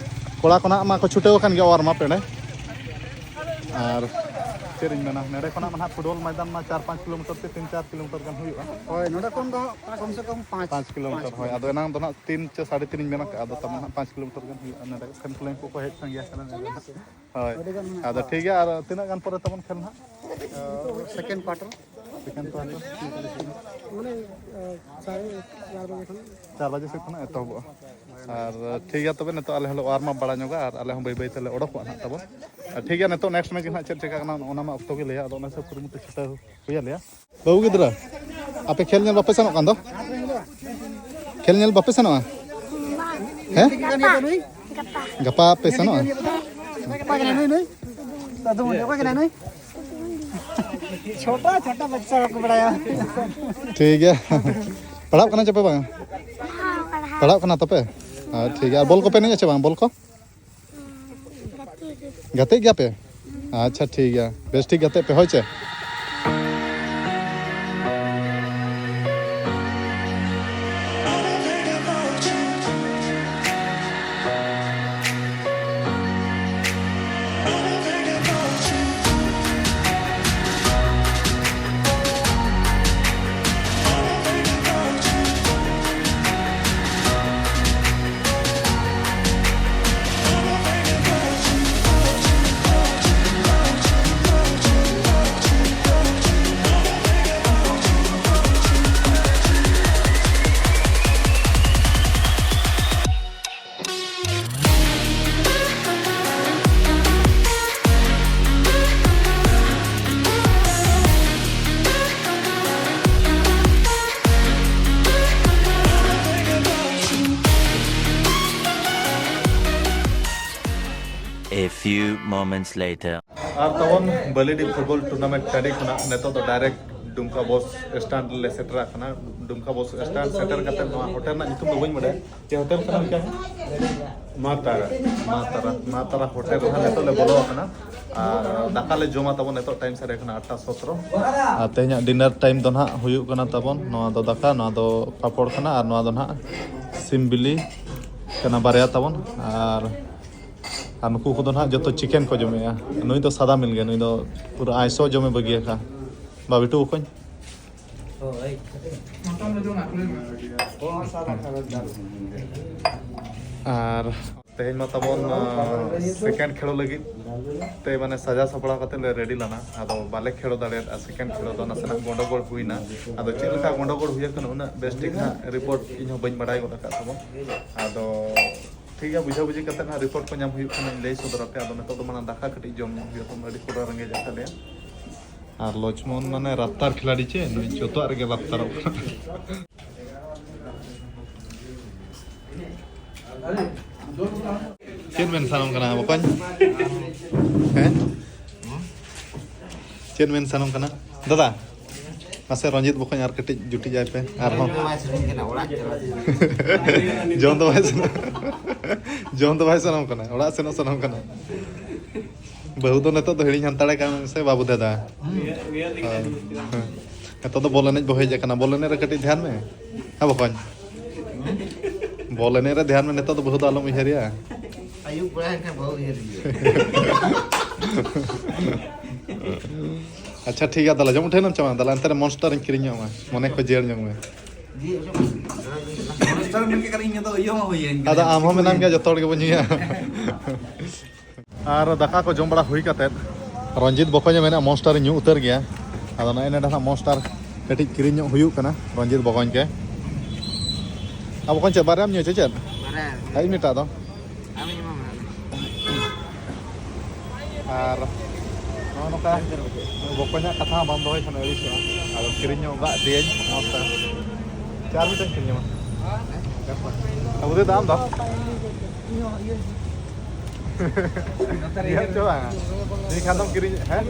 ᱠᱚᱲᱟ ᱠᱚ ᱱᱟᱜ ᱢᱟᱠᱚ ᱪᱷᱩᱴᱟᱹᱣ ᱟᱠᱟᱱ ᱜᱮᱭᱟ warm up ᱮᱸᱰᱮ᱾ ᱟᱨ ᱪᱮᱫ ᱤᱧ ᱢᱮᱱᱟ, ᱱᱚᱰᱮ ᱠᱷᱚᱱᱟᱜ ᱢᱟ ᱱᱟᱦᱟᱜ ᱯᱷᱩᱴᱵᱚᱞ ᱢᱚᱭᱫᱟᱱ ᱢᱟ ᱪᱟᱨ ᱯᱟᱸᱪ ᱠᱤᱞᱳᱢᱤᱴᱟᱨ ᱥᱮ ᱛᱤᱱ ᱪᱟᱨ ᱠᱤᱞᱳᱢᱤᱴᱟᱨ ᱜᱟᱱ ᱦᱩᱭᱩᱜᱼᱟ᱾ ᱦᱳᱭ, ᱱᱚᱰᱮ ᱠᱷᱚᱱ ᱫᱚ ᱦᱟᱸᱜ ᱠᱚᱢ ᱥᱮ ᱠᱚᱢ ᱯᱟᱸᱪ᱾ ᱯᱟᱸᱪ ᱠᱤᱞᱳᱢᱤᱴᱟᱨ, ᱦᱳᱭ᱾ ᱟᱫᱚ ᱮᱱᱟᱝ ᱫᱚ ᱱᱟᱦᱟᱜ ᱛᱤᱱ ᱪᱮ ᱥᱟᱲᱮ ᱛᱤᱱ ᱤᱧ ᱢᱮᱱ ᱟᱠᱟᱫᱼᱟ, ᱟᱫᱚ ᱛᱟᱵᱚᱱ ᱱᱟᱦᱟᱜ ᱯᱟᱸᱪ ᱠᱤᱞᱳᱢᱤᱴᱟᱨ ᱜᱟᱱ ᱦᱩᱭᱩᱜᱼᱟ᱾ ᱱᱚᱰᱮ ᱠᱷᱚᱱ ᱠᱷᱮᱞ ᱠᱚ ᱦᱮᱡ ᱥᱟᱸᱜᱮ ᱟᱠᱟᱱᱟ ᱱᱚᱰᱮ ᱱᱟᱦᱟᱜ᱾ ᱦᱳᱭ, ᱟᱹᱰᱤ ᱜᱟᱱ ᱢᱮᱱᱟᱜᱼᱟ᱾ ᱟᱫᱚ ᱴᱷᱤᱠ ᱜᱮᱭᱟ, ᱟᱨ ᱛᱤᱱᱟᱹᱜ ᱜᱟᱱ ᱯᱚᱨᱮ ᱛᱟᱵᱚᱱ ᱠᱷᱮᱞ ᱱᱟᱦᱟᱜ? Second quarter. Second quarter. ᱢᱟᱱᱮ, ᱥᱟᱲᱮ ᱪᱟᱨ ᱵᱟᱡᱮ ᱠᱷᱚᱱ᱾ ᱪᱟᱨ ᱵᱟᱡᱮ ᱥᱮᱫ ᱠᱷᱚᱱᱟᱜ ᱮᱛᱚᱦᱚᱵᱚᱜᱼᱟ᱾ ᱟᱨ ᱴᱷᱤᱠ ᱜᱮᱭᱟ, ᱛᱚᱵᱮ ᱱᱤᱛᱚᱜ ᱟᱞᱮ ᱦᱚᱸᱞᱮ ᱳᱣᱟᱨᱢ ᱟᱯ ᱵᱟᱲᱟ ᱧᱚᱜᱟ ᱟᱨ ᱟᱞᱮ ᱦᱚᱸ ᱵᱟᱹᱭ ᱵᱟᱹᱭ ᱛᱮᱞᱮ ᱚᱰᱚᱠᱚᱜᱼᱟ ᱱᱟᱦᱟᱜ ᱛᱟᱵᱚᱱ᱾ ᱟᱨ ᱴᱷᱤᱠ ᱜᱮᱭᱟ, ᱱᱤᱛᱚᱜ ᱱᱮᱠᱥᱴ ᱢᱮᱪ ᱱᱟᱦᱟᱜ ᱪᱮᱫ ᱪᱮᱠᱟ ᱠᱟᱱᱟ, ᱚᱱᱟ ᱢᱟ ᱚᱠᱛᱚ ᱜᱮ ᱞᱟᱹᱭᱟ᱾ ᱟᱫᱚ ᱚᱱᱟ ᱦᱤᱥᱟᱹᱵ ᱠᱩᱨᱩᱢᱩᱴᱩ ᱪᱷᱩᱴᱟᱹᱣ ᱦᱩᱭ ᱟᱞᱮᱭᱟ᱾ ᱵᱟᱹᱵᱩ ᱜᱤᱫᱽᱨᱟᱹ, ᱟᱯᱮ ᱠᱷᱮᱞ ᱧᱮᱞ ᱵᱟᱯᱮ ᱥᱮᱱᱚᱜ ᱠᱟᱱ ᱫᱚ? ᱠᱷᱮᱞ ᱧᱮᱞ ᱵᱟᱯᱮ ᱥᱮᱱᱚᱜᱼᱟ? ᱦᱮᱸ? ᱜᱟᱯᱟ᱾ ᱜᱟᱯᱟ ᱯᱮ ᱥᱮᱱᱚᱜᱼᱟ? ᱚᱠᱚᱭ ᱠᱟᱱᱟᱭ ᱱᱩᱭ, ᱱᱩᱭ? ᱫᱟᱫᱩ ᱢᱩᱱᱰᱤ, ᱚᱠᱚᱭ ᱠᱟᱱᱟᱭ ᱱᱩᱭ? ᱪᱷᱳᱴᱟ, ᱪᱷᱳᱴᱟ ᱵᱟᱪᱪᱟ ᱵᱟᱠᱚ ᱵᱟᱲᱟᱭᱟ᱾ ᱴᱷᱤᱠ ᱜᱮᱭᱟ᱾ ᱯᱟᱲᱦᱟᱜ ᱠᱟᱱᱟ ᱪᱮ ᱯᱮ ᱵᱟᱝ? ᱯᱟᱲᱦᱟᱣ ᱠᱟᱱᱟ᱾ ᱯᱟᱲᱦᱟᱜ ᱠᱟᱱᱟ ᱛᱚᱯᱮ? ᱟᱨ ᱴᱷᱤᱠ ᱜᱮᱭᱟ᱾ ᱟᱨ ᱵᱚᱞ ᱠᱚᱯᱮ ᱮᱱᱮᱡᱼᱟ ᱪᱮ ᱵᱟᱝ, ᱵᱚᱞ ᱠᱚ? ᱜᱟᱛᱮᱜ ᱜᱮᱭᱟ ᱯᱮ? ᱟᱪᱪᱷᱟ, ᱴᱷᱤᱠ ᱜᱮᱭᱟ, ᱵᱮᱥ ᱴᱷᱤᱠ ᱜᱟᱛᱮᱜ ᱯᱮ, ᱦᱳᱭ ᱪᱮ? A few moments later. ᱟᱨ ᱛᱟᱵᱚᱱ ᱵᱟᱹᱞᱤᱰᱤ ᱯᱷᱩᱴᱵᱚᱞ ᱴᱩᱨᱱᱟᱢᱮᱱᱴ ᱴᱟᱺᱰᱤ ᱠᱷᱚᱱᱟᱜ ᱱᱤᱛᱚᱜ ᱫᱚ ᱰᱟᱭᱨᱮᱠᱴ ᱰᱩᱢᱠᱟ ᱵᱚᱥ ᱥᱴᱮᱱᱰ ᱞᱮ ᱥᱮᱴᱮᱨ ᱟᱠᱟᱱᱟ᱾ ᱰᱩᱢᱠᱟ ᱵᱚᱥ ᱥᱴᱮᱱᱰ ᱥᱮᱴᱮᱨ ᱠᱟᱛᱮ ᱱᱚᱣᱟ ᱦᱳᱴᱮᱞ ᱨᱮᱱᱟᱜ ᱧᱩᱛᱩᱢ ᱫᱚ ᱵᱟᱹᱧ ᱵᱟᱰᱟᱭᱟ᱾ ᱪᱮᱫ ᱦᱳᱴᱮᱞ ᱠᱟᱱᱟ ᱜᱚᱢᱠᱮ? ᱢᱟ ᱛᱟᱨᱟ᱾ ᱢᱟ ᱛᱟᱨᱟ, ᱢᱟ ᱛᱟᱨᱟ ᱦᱳᱴᱮᱞ ᱨᱮ ᱱᱤᱛᱚᱜ ᱞᱮ ᱵᱚᱞᱚ ᱟᱠᱟᱱᱟ᱾ ᱟᱨ ᱫᱟᱠᱟ ᱞᱮ ᱡᱚᱢᱟ ᱛᱟᱵᱚᱱ ᱱᱤᱛᱚᱜ ᱴᱟᱭᱤᱢ ᱥᱟᱰᱮ ᱠᱟᱱᱟ ᱟᱴᱴᱟ ᱥᱚᱛᱨᱚ᱾ ᱟᱨ ᱛᱮᱦᱮᱧᱟᱜ ᱰᱤᱱᱟᱨ ᱴᱟᱭᱤᱢ ᱫᱚ ᱱᱟᱦᱟᱜ ᱦᱩᱭᱩᱜ ᱠᱟᱱᱟ ᱛᱟᱵᱚᱱ, ᱱᱚᱣᱟ ᱫᱚ ᱫᱟᱠᱟ, ᱱᱚᱣᱟ ᱫᱚ ᱯᱟᱯᱚᱲ ᱠᱟᱱᱟ ᱟᱨ ᱱᱚᱣᱟ ᱫᱚ ᱱᱟᱦᱟᱜ ᱥᱤᱢ ᱵᱤᱞᱤ ᱠᱟᱱᱟ ᱵᱟᱨᱭᱟ ᱛᱟᱵᱚᱱ᱾ ᱟᱨ ᱟᱨ ᱱᱩᱠᱩ ᱠᱚᱫᱚ ᱱᱟᱦᱟᱜ ᱡᱚᱛᱚ ᱪᱤᱠᱮᱱ ᱠᱚ ᱡᱚᱢᱮᱜᱼᱟ᱾ ᱱᱩᱭ ᱫᱚ ᱥᱟᱫᱟ ᱢᱤᱞ ᱜᱮ, ᱱᱩᱭ ᱫᱚ ᱯᱩᱨᱟᱹ ᱟᱭᱥᱚ ᱡᱚᱢᱮ ᱵᱟᱹᱜᱤᱭᱟᱠᱟᱫᱼᱟ᱾ ᱵᱟᱹᱵᱤᱴᱩ ᱵᱚᱠᱚᱧ᱾ ᱟᱨ ᱛᱮᱦᱮᱧ ᱢᱟ ᱛᱟᱵᱚᱱ, ᱟᱸ, ᱥᱮᱠᱮᱱᱰ ᱠᱷᱮᱞᱳ ᱞᱟᱹᱜᱤᱫ ᱛᱮ ᱢᱟᱱᱮ ᱥᱟᱡᱟᱣ ᱥᱟᱯᱲᱟᱣ ᱠᱟᱛᱮ ᱞᱮ ᱨᱮᱰᱤ ᱞᱮᱱᱟ, ᱟᱫᱚ ᱵᱟᱞᱮ ᱠᱷᱮᱞᱳ ᱫᱟᱲᱮᱭᱟᱫᱼᱟ᱾ ᱥᱮᱠᱮᱱᱰ ᱠᱷᱮᱞᱳ ᱫᱚ ᱱᱟᱥᱮᱱᱟᱜ ᱜᱚᱱᱰᱚᱜᱳᱞ ᱦᱩᱭᱱᱟ᱾ ᱟᱫᱚ ᱪᱮᱫ ᱞᱮᱠᱟ ᱜᱚᱱᱰᱚᱜᱳᱞ ᱦᱩᱭ ᱟᱠᱟᱱᱟ, ᱩᱱᱟᱹᱜ ᱵᱮᱥ ᱴᱷᱤᱠ ᱦᱟᱸᱜ ᱨᱤᱯᱳᱨᱴ ᱤᱧ ᱦᱚᱸ ᱵᱟᱹᱧ ᱵᱟᱲᱟᱭ ᱜᱚᱫ ᱟᱠᱟᱫ ᱛᱟᱵᱚᱱ᱾ ᱟᱫᱚ ᱴᱷᱤᱠ ᱜᱮᱭᱟ, ᱵᱩᱡᱷᱟᱹ ᱵᱩᱡᱷᱤ ᱠᱟᱛᱮ ᱦᱟᱸᱜ ᱨᱤᱯᱳᱨᱴ ᱠᱚ ᱧᱟᱢ ᱦᱩᱭᱩᱜ ᱠᱷᱟᱱ ᱤᱧ ᱞᱟᱹᱭ ᱥᱚᱫᱚᱨ ᱟᱯᱮᱭᱟ᱾ ᱟᱫᱚ ᱱᱤᱛᱚᱜ ᱫᱚ ᱢᱟᱲᱟᱝ ᱫᱟᱠᱟ ᱠᱟᱹᱴᱤᱡ ᱡᱚᱢ ᱧᱚᱜ ᱦᱩᱭᱩᱜᱼᱟ, ᱛᱚ ᱟᱹᱰᱤ ᱠᱚᱰᱟ ᱨᱮᱸᱜᱮᱡ ᱟᱠᱟᱫ ᱞᱮᱭᱟ᱾ ᱟᱨ ᱞᱚᱪᱷᱢᱚᱱ ᱢᱟᱱᱮ ᱨᱟᱯᱛᱟᱨ ᱠᱷᱤᱞᱟᱲᱤ ᱪᱮ, ᱱᱩᱭ ᱡᱚᱛᱚᱣᱟᱜ ᱨᱮᱜᱮ ᱨᱟᱯᱛᱟᱨᱚᱜ ᱠᱟᱱᱟ᱾ ᱪᱮᱫ ᱢᱮᱱ ᱥᱟᱱᱟᱢ ᱠᱟᱱᱟ ᱵᱚᱠᱚᱧ? ᱦᱮᱸ? ᱪᱮᱫ ᱢᱮᱱ ᱥᱟᱱᱟᱢ ᱠᱟᱱᱟ? ᱫᱟᱫᱟ, ᱢᱟᱥᱮ ᱨᱚᱧᱡᱤᱛ ᱵᱚᱠᱚᱧ ᱟᱨ ᱠᱟᱹᱴᱤᱡ ᱡᱩᱴᱤᱡ ᱟᱭ ᱯᱮ ᱟᱨᱦᱚᱸ᱾ ᱵᱟᱭ ᱥᱟᱱᱟᱧ ᱠᱟᱱᱟ, ᱚᱲᱟᱜ ᱪᱟᱞᱟᱜ᱾ ᱡᱚᱢ ᱫᱚ ᱵᱟᱭ ᱥᱟᱱᱟ, ᱡᱚᱢ ᱫᱚ ᱵᱟᱭ ᱥᱟᱱᱟᱢ ᱠᱟᱱᱟ, ᱚᱲᱟᱜ ᱥᱮᱱᱚᱜ ᱥᱟᱱᱟᱢ ᱠᱟᱱᱟ᱾ ᱵᱟᱹᱦᱩ ᱫᱚ ᱱᱤᱛᱚᱜ ᱫᱚ ᱦᱤᱲᱤᱧ ᱦᱟᱱᱛᱟᱲᱮ ᱠᱟᱱ ᱥᱮ ᱵᱟᱹᱵᱩ ᱫᱟᱫᱟ? ᱦᱮᱸ᱾ ᱱᱤᱛᱚᱜ ᱫᱚ ᱵᱚᱞ ᱮᱱᱮᱡ ᱵᱚ ᱦᱮᱡ ᱟᱠᱟᱱᱟ, ᱵᱚᱞ ᱮᱱᱮᱡ ᱨᱮ ᱠᱟᱹᱴᱤᱡ ᱫᱷᱮᱭᱟᱱ ᱢᱮ᱾ ᱦᱮᱸ ᱵᱚᱠᱚᱧ? ᱵᱚᱞ ᱮᱱᱮᱡ ᱨᱮ ᱫᱷᱮᱭᱟᱱ ᱢᱮ, ᱱᱤᱛᱚᱜ ᱫᱚ ᱵᱟᱹᱦᱩ ᱫᱚ ᱟᱞᱚᱢ ᱩᱭᱦᱟᱹᱨᱮᱭᱟ᱾ ᱟᱹᱭᱩᱵ ᱵᱮᱲᱟ ᱮᱱᱠᱷᱟᱱ ᱵᱟᱹᱦᱩ ᱩᱭᱦᱟᱹᱨ ᱦᱩᱭᱩᱜᱼᱟ᱾ ᱟᱪᱪᱷᱟ ᱴᱷᱤᱠ ᱜᱮᱭᱟ, ᱫᱟᱞᱟ ᱡᱚᱢ ᱩᱴᱷᱟᱹᱣ ᱮᱱᱟᱢ ᱪᱮ ᱵᱟᱝ? ᱫᱟᱞᱟ ᱮᱱᱛᱮ ᱨᱮ ᱢᱚᱱᱥᱴᱟᱨ ᱤᱧ ᱠᱤᱨᱤᱧ ᱧᱚᱜ ᱟᱢᱟ, ᱢᱚᱱᱮ ᱠᱚ ᱡᱤᱭᱟᱹᱲ ᱧᱚᱜ ᱢᱮ᱾ ᱡᱤ, ᱚᱪᱚᱜ ᱢᱮ᱾ ᱢᱚᱱᱥᱴᱟᱨ ᱢᱮᱱ ᱠᱮᱫ ᱠᱷᱟᱱ ᱤᱧ ᱫᱚ ᱤᱭᱟᱹ ᱢᱟ ᱦᱩᱭᱮᱱ ᱜᱮ᱾ ᱟᱫᱚ ᱟᱢ ᱦᱚᱸ ᱢᱮᱱᱟᱢ ᱜᱮᱭᱟ, ᱡᱚᱛᱚ ᱦᱚᱲ ᱜᱮᱵᱚᱱ ᱧᱩᱭᱟ᱾ ᱟᱨ ᱫᱟᱠᱟ ᱠᱚ ᱡᱚᱢ ᱵᱟᱲᱟ ᱦᱩᱭ ᱠᱟᱛᱮᱫ ᱨᱚᱧᱡᱤᱛ ᱵᱚᱠᱚᱧ ᱮ ᱢᱮᱱᱟ ᱢᱚᱱᱥᱴᱟᱨ ᱤᱧ ᱧᱩ ᱩᱛᱟᱹᱨ ᱜᱮᱭᱟ᱾ ᱟᱫᱚ ᱱᱚᱜᱼᱚᱭ ᱱᱚᱰᱮ ᱱᱟᱜ ᱢᱚᱱᱥᱴᱟᱨ ᱠᱟᱹᱴᱤᱡ ᱠᱤᱨᱤᱧ ᱧᱚᱜ ᱦᱩᱭᱩᱜ ᱠᱟᱱᱟ ᱨᱚᱧᱡᱤᱛ ᱵᱚᱠᱚᱧ ᱜᱮ᱾ ᱟᱨ ᱵᱚᱠᱚᱧ ᱪᱮᱫ ᱵᱟᱨᱭᱟᱢ ᱧᱩᱭᱟ ᱪᱮ ᱪᱮᱫ? ᱵᱟᱨᱭᱟ᱾ ᱟᱨ ᱤᱧ ᱢᱤᱫᱴᱟᱜ ᱫᱚ᱾ ᱟᱢ ᱤᱧ ᱮᱢᱟᱢᱟ᱾ ᱟᱨ ᱱᱚᱜᱼᱚ ᱱᱚᱝᱠᱟ ᱵᱚᱠᱚᱧᱟᱜ ᱠᱟᱛᱷᱟ ᱦᱚᱸ ᱵᱟᱢ ᱫᱚᱦᱚᱭ ᱠᱷᱟᱱ ᱟᱹᱲᱤᱥᱚᱜᱼᱟ᱾ ᱟᱫᱚ ᱠᱤᱨᱤᱧ ᱧᱚᱜ ᱠᱟᱜ ᱫᱤᱭᱟᱹᱧ ᱢᱚᱡᱽ ᱛᱮ᱾ ᱪᱮ ᱟᱨ ᱢᱤᱫᱴᱟᱝ ᱠᱤᱨᱤᱧ ᱧᱟᱢᱟ? ᱟᱵᱚ ᱫᱚ ᱫᱟᱢ ᱫᱚ? ᱤᱭᱟᱹ ᱪᱚ ᱵᱟᱝ? ᱤᱧ ᱠᱷᱟᱱ ᱫᱚᱢ ᱠᱤᱨᱤᱧ, ᱦᱮᱸ?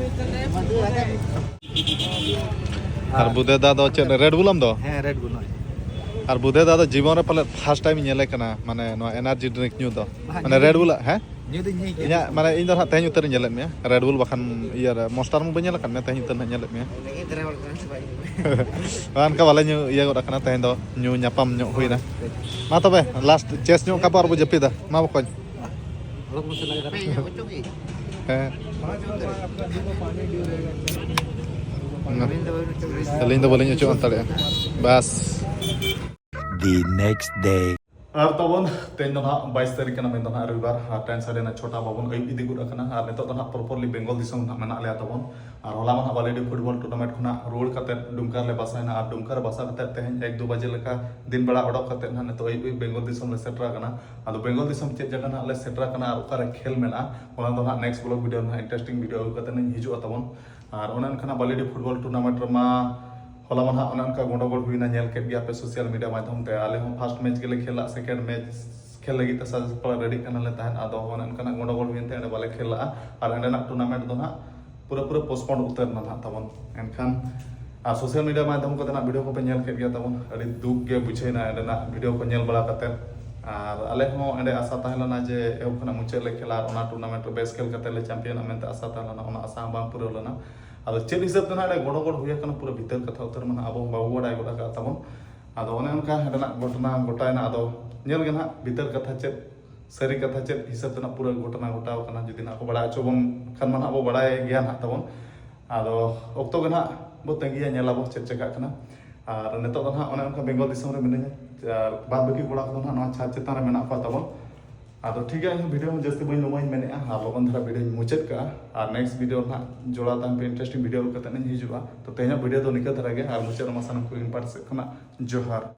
ᱟᱨ ᱵᱩᱫᱷᱮ ᱫᱟ ᱫᱚ ᱪᱮᱫ, ᱨᱮᱰ ᱵᱩᱞ ᱟᱢ ᱫᱚ? ᱦᱮᱸ, ᱨᱮᱰ ᱵᱩᱞ ᱱᱚᱜᱼᱚᱭ᱾ ᱟᱨ ᱵᱩᱫᱷᱮ ᱫᱟ ᱫᱚ ᱡᱤᱵᱚᱱ ᱨᱮ ᱯᱟᱞᱮᱫ ᱯᱷᱟᱥᱴ ᱴᱟᱭᱤᱢ ᱤᱧ ᱧᱮᱞᱮ ᱠᱟᱱᱟ, ᱢᱟᱱᱮ ᱱᱚᱣᱟ ᱮᱱᱟᱨᱡᱤ ᱰᱨᱤᱝᱠ ᱧᱩ ᱫᱚ᱾ ᱵᱟᱝ, ᱢᱟᱱᱮ ᱧᱩ ᱨᱮᱰ ᱫᱚ ᱵᱩᱞ, ᱦᱮᱸ? ᱧᱩ ᱫᱚᱧ ᱧᱩᱭ ᱜᱮᱭᱟ᱾ ᱤᱧᱟᱹᱜ, ᱢᱟᱱᱮ ᱤᱧ ᱫᱚ ᱱᱟᱦᱟᱜ ᱛᱮᱦᱮᱧ ᱩᱛᱟᱹᱨ ᱤᱧ ᱧᱮᱞᱮᱫ ᱢᱮᱭᱟ᱾ ᱨᱮᱰ ᱵᱩᱞ ᱵᱟᱠᱷᱟᱱ ᱤᱭᱟᱹ ᱨᱮ ᱢᱚᱱᱥᱴᱟᱨ ᱢᱟ ᱵᱟᱹᱧ ᱧᱮᱞ ᱟᱠᱟᱫ ᱢᱮᱭᱟ, ᱛᱮᱦᱮᱧ ᱩᱛᱟᱹᱨ ᱱᱟᱦᱟᱜ ᱧᱮᱞᱮᱫ ᱢᱮᱭᱟ᱾ ᱚᱱᱠᱟ ᱵᱟᱞᱮ ᱧᱩ ᱤᱭᱟᱹ ᱜᱚᱫ ᱟᱠᱟᱱᱟ, ᱛᱮᱦᱮᱧ ᱫᱚ ᱧᱩ ᱧᱟᱯᱟᱢ ᱧᱚᱜ ᱦᱩᱭᱱᱟ᱾ ᱢᱟ ᱛᱚᱵᱮ, ᱞᱟᱥᱴ ᱪᱮᱥ ᱧᱚᱜ ᱠᱟᱵᱚ ᱟᱨ ᱵᱚ ᱡᱟᱹᱯᱤᱫᱟ᱾ ᱢᱟ ᱵᱚᱠᱚᱧ᱾ ᱦᱮᱸ᱾ ᱟᱹᱞᱤᱧ ᱫᱚ ᱵᱟᱹᱞᱤᱧ ᱚᱪᱚᱜ ᱦᱟᱛᱟᱲᱮᱜᱼᱟ᱾ ᱵᱟᱥ᱾ The next day. ᱟᱨ ᱛᱟᱵᱚᱱ ᱛᱮᱦᱮᱧ ᱫᱚ ᱱᱟᱦᱟᱜ ᱵᱟᱭᱤᱥ ᱛᱟᱹᱨᱤᱠᱷ ᱠᱟᱱᱟ, ᱢᱮᱱ ᱫᱚ ᱱᱟᱦᱟᱜ ᱨᱚᱵᱤᱵᱟᱨ, ᱟᱨ ᱴᱟᱭᱤᱢ ᱥᱟᱰᱮ ᱱᱟ ᱪᱷᱚᱴᱟ, ᱵᱟᱵᱚᱱ ᱟᱹᱭᱩᱵ ᱤᱫᱤ ᱜᱚᱫ ᱟᱠᱟᱱᱟ᱾ ᱟᱨ ᱱᱤᱛᱚᱜ ᱫᱚ ᱱᱟᱦᱟᱜ properly ᱵᱮᱝᱜᱚᱞ ᱫᱤᱥᱚᱢ ᱱᱟᱦᱟᱜ ᱢᱮᱱᱟᱜ ᱞᱮᱭᱟ ᱛᱟᱵᱚᱱ᱾ ᱟᱨ ᱦᱚᱞᱟ ᱢᱟ ᱱᱟᱦᱟᱜ ᱵᱟᱞᱤᱰᱤ ᱯᱷᱩᱴᱵᱚᱞ ᱴᱩᱨᱱᱟᱢᱮᱱᱴ ᱠᱷᱚᱱᱟᱜ ᱨᱩᱣᱟᱹᱲ ᱠᱟᱛᱮ ᱰᱩᱢᱠᱟ ᱨᱮᱞᱮ ᱵᱟᱥᱟᱭᱮᱱᱟ᱾ ᱟᱨ ᱰᱩᱢᱠᱟ ᱨᱮ ᱵᱟᱥᱟ ᱠᱟᱛᱮ ᱛᱮᱦᱮᱧ ᱮᱠ ᱫᱩ ᱵᱟᱡᱮ ᱞᱮᱠᱟ ᱫᱤᱱ ᱵᱮᱲᱟ ᱚᱰᱚᱠ ᱠᱟᱛᱮ ᱱᱟᱦᱟᱜ ᱱᱤᱛᱚᱜ ᱟᱹᱭᱩᱵ ᱟᱹᱭᱩᱵ ᱵᱮᱝᱜᱚᱞ ᱫᱤᱥᱚᱢ ᱞᱮ ᱥᱮᱴᱮᱨ ᱟᱠᱟᱱᱟ᱾ ᱟᱫᱚ ᱵᱮᱝᱜᱚᱞ ᱫᱤᱥᱚᱢ ᱪᱮᱫ ᱡᱟᱭᱜᱟ ᱱᱟᱦᱟᱜ ᱞᱮ ᱥᱮᱴᱮᱨ ᱟᱠᱟᱱᱟ ᱟᱨ ᱚᱠᱟᱨᱮ ᱠᱷᱮᱞ ᱢᱮᱱᱟᱜᱼᱟ, ᱚᱱᱟ ᱫᱚ ᱱᱟᱦᱟᱜ next vlog video ᱱᱟᱦᱟᱜ interesting video ᱟᱹᱜᱩ ᱠᱟᱛᱮ ᱞᱤᱧ ᱦᱤᱡᱩᱜᱼᱟ ᱛᱟᱵᱚᱱ᱾ ᱟᱨ ᱚᱱᱮ ᱚᱱᱠᱟᱱᱟᱜ ᱵᱟᱞᱤᱰᱤ ᱯᱷᱩᱴᱵᱚᱞ ᱴᱩᱨᱱᱟᱢᱮᱱᱴ ᱨᱮᱢᱟ ᱦᱚᱞᱟ ᱢᱟ ᱱᱟᱦᱟᱜ ᱚᱱᱮ ᱚᱱᱠᱟ ᱜᱚᱸᱰᱚᱜᱳᱞ ᱦᱩᱭᱱᱟ, ᱧᱮᱞ ᱠᱮᱫ ᱜᱮᱭᱟ ᱯᱮ social media ᱢᱟᱫᱽᱫᱷᱚᱢ ᱛᱮ᱾ ᱟᱞᱮ ᱦᱚᱸ first match ᱜᱮᱞᱮ ᱠᱷᱮᱞᱟ, second match ᱠᱷᱮᱞ ᱞᱟᱹᱜᱤᱫ ᱛᱮ ᱥᱟᱡᱟᱣ ᱥᱟᱯᱲᱟᱣ ᱨᱮᱰᱤᱜ ᱠᱟᱱᱟᱞᱮ ᱛᱟᱦᱮᱸᱫ᱾ ᱟᱫᱚ ᱚᱱᱮ ᱚᱱᱠᱟᱱᱟᱜ ᱜᱚᱸᱰᱚᱜᱳᱞ ᱦᱩᱭᱮᱱ ᱛᱮ ᱚᱸᱰᱮ ᱵᱟᱞᱮ ᱠᱷᱮᱞ ᱞᱟᱜᱼᱟ᱾ ᱟᱨ ᱚᱸᱰᱮᱱᱟᱜ ᱴᱩᱨᱱᱟᱢᱮᱱᱴ ᱫᱚ ᱱᱟᱦᱟᱜ ᱯᱩᱨᱟᱹ ᱯᱩᱨᱟᱹ postpone ᱩᱛᱟᱹᱨ ᱮᱱᱟ ᱱᱟᱦᱟᱜ ᱛᱟᱵᱚᱱ᱾ ᱮᱱᱠᱷᱟᱱ ᱟᱨ social media ᱢᱟᱫᱽᱫᱷᱚᱢ ᱠᱚᱛᱮ ᱱᱟᱜ video ᱠᱚᱯᱮ ᱧᱮᱞ ᱠᱮᱫ ᱜᱮᱭᱟ ᱛᱟᱵᱚᱱ, ᱟᱹᱰᱤ ᱫᱩᱠ ᱜᱮ ᱵᱩᱡᱷᱟᱹᱣ ᱮᱱᱟ ᱚᱸᱰᱮᱱᱟᱜ video ᱠᱚ ᱧᱮᱞ ᱵᱟᱲᱟ ᱠᱟᱛᱮᱫ᱾ ᱟᱨ ᱟᱞᱮ ᱦᱚᱸ ᱚᱸᱰᱮ ᱟᱥᱟ ᱛᱟᱦᱮᱸ ᱞᱮᱱᱟ ᱡᱮ ᱮᱦᱚᱵ ᱠᱷᱚᱱᱟᱜ ᱢᱩᱪᱟᱹᱫ ᱞᱮ ᱠᱷᱮᱞᱟ ᱟᱨ ᱚᱱᱟ ᱴᱩᱨᱱᱟᱢᱮᱱᱴ ᱨᱮ ᱵᱮᱥ ᱠᱷᱮᱞ ᱠᱟᱛᱮ ᱞᱮ ᱪᱟᱢᱯᱤᱭᱟᱱᱚᱜᱼᱟ ᱢᱮᱱᱛᱮ ᱟᱥᱟ ᱛᱟᱦᱮᱸ ᱞᱮᱱᱟ, ᱚᱱᱟ ᱟᱥᱟ ᱦᱚᱸ ᱵᱟᱝ ᱯᱩᱨᱟᱹᱣ ᱞᱮᱱᱟ᱾ ᱟᱫᱚ ᱪᱮᱫ ᱦᱤᱥᱟᱹᱵ ᱛᱮ ᱱᱟᱜ ᱚᱸᱰᱮ ᱜᱚᱸᱰᱚᱜᱳᱞ ᱦᱩᱭ ᱟᱠᱟᱱᱟ ᱯᱩᱨᱟᱹ ᱵᱷᱤᱛᱟᱹᱨ ᱠᱟᱛᱷᱟ ᱩᱛᱟᱹᱨ ᱢᱟ ᱱᱟᱜ ᱟᱵᱚ ᱦᱚᱸ ᱵᱟᱵᱚ ᱵᱟᱲᱟᱭ ᱜᱚᱫ ᱟᱠᱟᱫ ᱛᱟᱵᱚᱱ᱾ ᱟᱫᱚ ᱚᱱᱮ ᱚᱱᱠᱟ ᱚᱸᱰᱮᱱᱟᱜ ᱜᱷᱚᱴᱚᱱᱟ ᱜᱷᱚᱴᱟᱣᱮᱱᱟ᱾ ᱟᱫᱚ ᱧᱮᱞ ᱜᱮ ᱱᱟᱜ ᱵᱷᱤᱛᱟᱹᱨ ᱠᱟᱛᱷᱟ ᱪᱮᱫ ᱥᱟᱹᱨᱤ ᱠᱟᱛᱷᱟ ᱪᱮᱫ ᱦᱤᱥᱟᱹᱵ ᱛᱮ ᱱᱟᱜ ᱯᱩᱨᱟᱹ ᱜᱷᱚᱴᱚᱱᱟ ᱜᱷᱚᱴᱟᱣ ᱠᱟᱱᱟ, ᱡᱩᱫᱤ ᱱᱟᱜ ᱠᱚ ᱵᱟᱲᱟᱭ ᱦᱚᱪᱚ ᱵᱚᱱ ᱠᱷᱟᱱ ᱢᱟ ᱱᱟᱜ ᱵᱚ ᱵᱟᱲᱟᱭ ᱜᱮᱭᱟ ᱱᱟᱜ ᱛᱟᱵᱚᱱ᱾ ᱟᱫᱚ ᱚᱠᱛᱚ ᱜᱮ ᱱᱟᱜ ᱵᱚ ᱛᱟᱺᱜᱤᱭᱟ, ᱧᱮᱞ ᱟᱵᱚ ᱪᱮᱫ ᱪᱮᱠᱟᱜ ᱠᱟᱱᱟ᱾ ᱟᱨ ᱱᱤᱛᱚᱜ ᱫᱚ ᱱᱟᱜ ᱚᱱᱮ ᱚᱱᱠᱟ ᱵᱮᱝᱜᱚᱞ ᱫᱤᱥᱚᱢ ᱨᱮ ᱢᱤᱱᱟᱹᱧᱟ, ᱟᱨ ᱵᱟᱫ ᱵᱟᱹᱠᱤ ᱠᱚᱲᱟ ᱠᱚᱫᱚ ᱱᱟᱜ ᱱᱚᱣᱟ ᱪᱷᱟᱫᱽ ᱪᱮᱛᱟᱱ ᱨᱮ ᱢᱮᱱᱟᱜ ᱠᱚᱣᱟ ᱛᱟᱵᱚᱱ᱾ ᱟᱫᱚ ᱴᱷᱤᱠ ᱜᱮᱭᱟ, ᱤᱧ video ᱦᱚᱸ ᱡᱟᱹᱥᱛᱤ ᱵᱟᱹᱧ ᱞᱚᱢᱵᱟᱧ ᱢᱮᱱᱮᱫᱼᱟ, ᱟᱨ ᱞᱚᱜᱚᱱ ᱫᱷᱟᱨᱟ video ᱧ ᱢᱩᱪᱟᱹᱫ ᱠᱟᱜᱼᱟ᱾ ᱟᱨ next video ᱱᱟᱜ ᱡᱚᱲᱟᱣ ᱛᱟᱦᱮᱱ ᱯᱮ, interesting video ᱟᱹᱜᱩ ᱠᱟᱛᱮ ᱤᱧ ᱦᱤᱡᱩᱜᱼᱟ᱾ ᱛᱚ ᱛᱮᱦᱮᱧᱟᱜ video ᱫᱚ ᱱᱤᱝᱠᱟᱹ ᱫᱷᱟᱨᱟ ᱜᱮ, ᱟᱨ ᱢᱩᱪᱟᱹᱫ ᱨᱮ ᱢᱟ ᱥᱟᱱᱟᱢ ᱠᱚ ᱤᱧ ᱯᱟᱦᱴᱟ ᱥᱮᱫ ᱠᱷᱚᱱᱟᱜ ᱡᱚᱦᱟᱨ᱾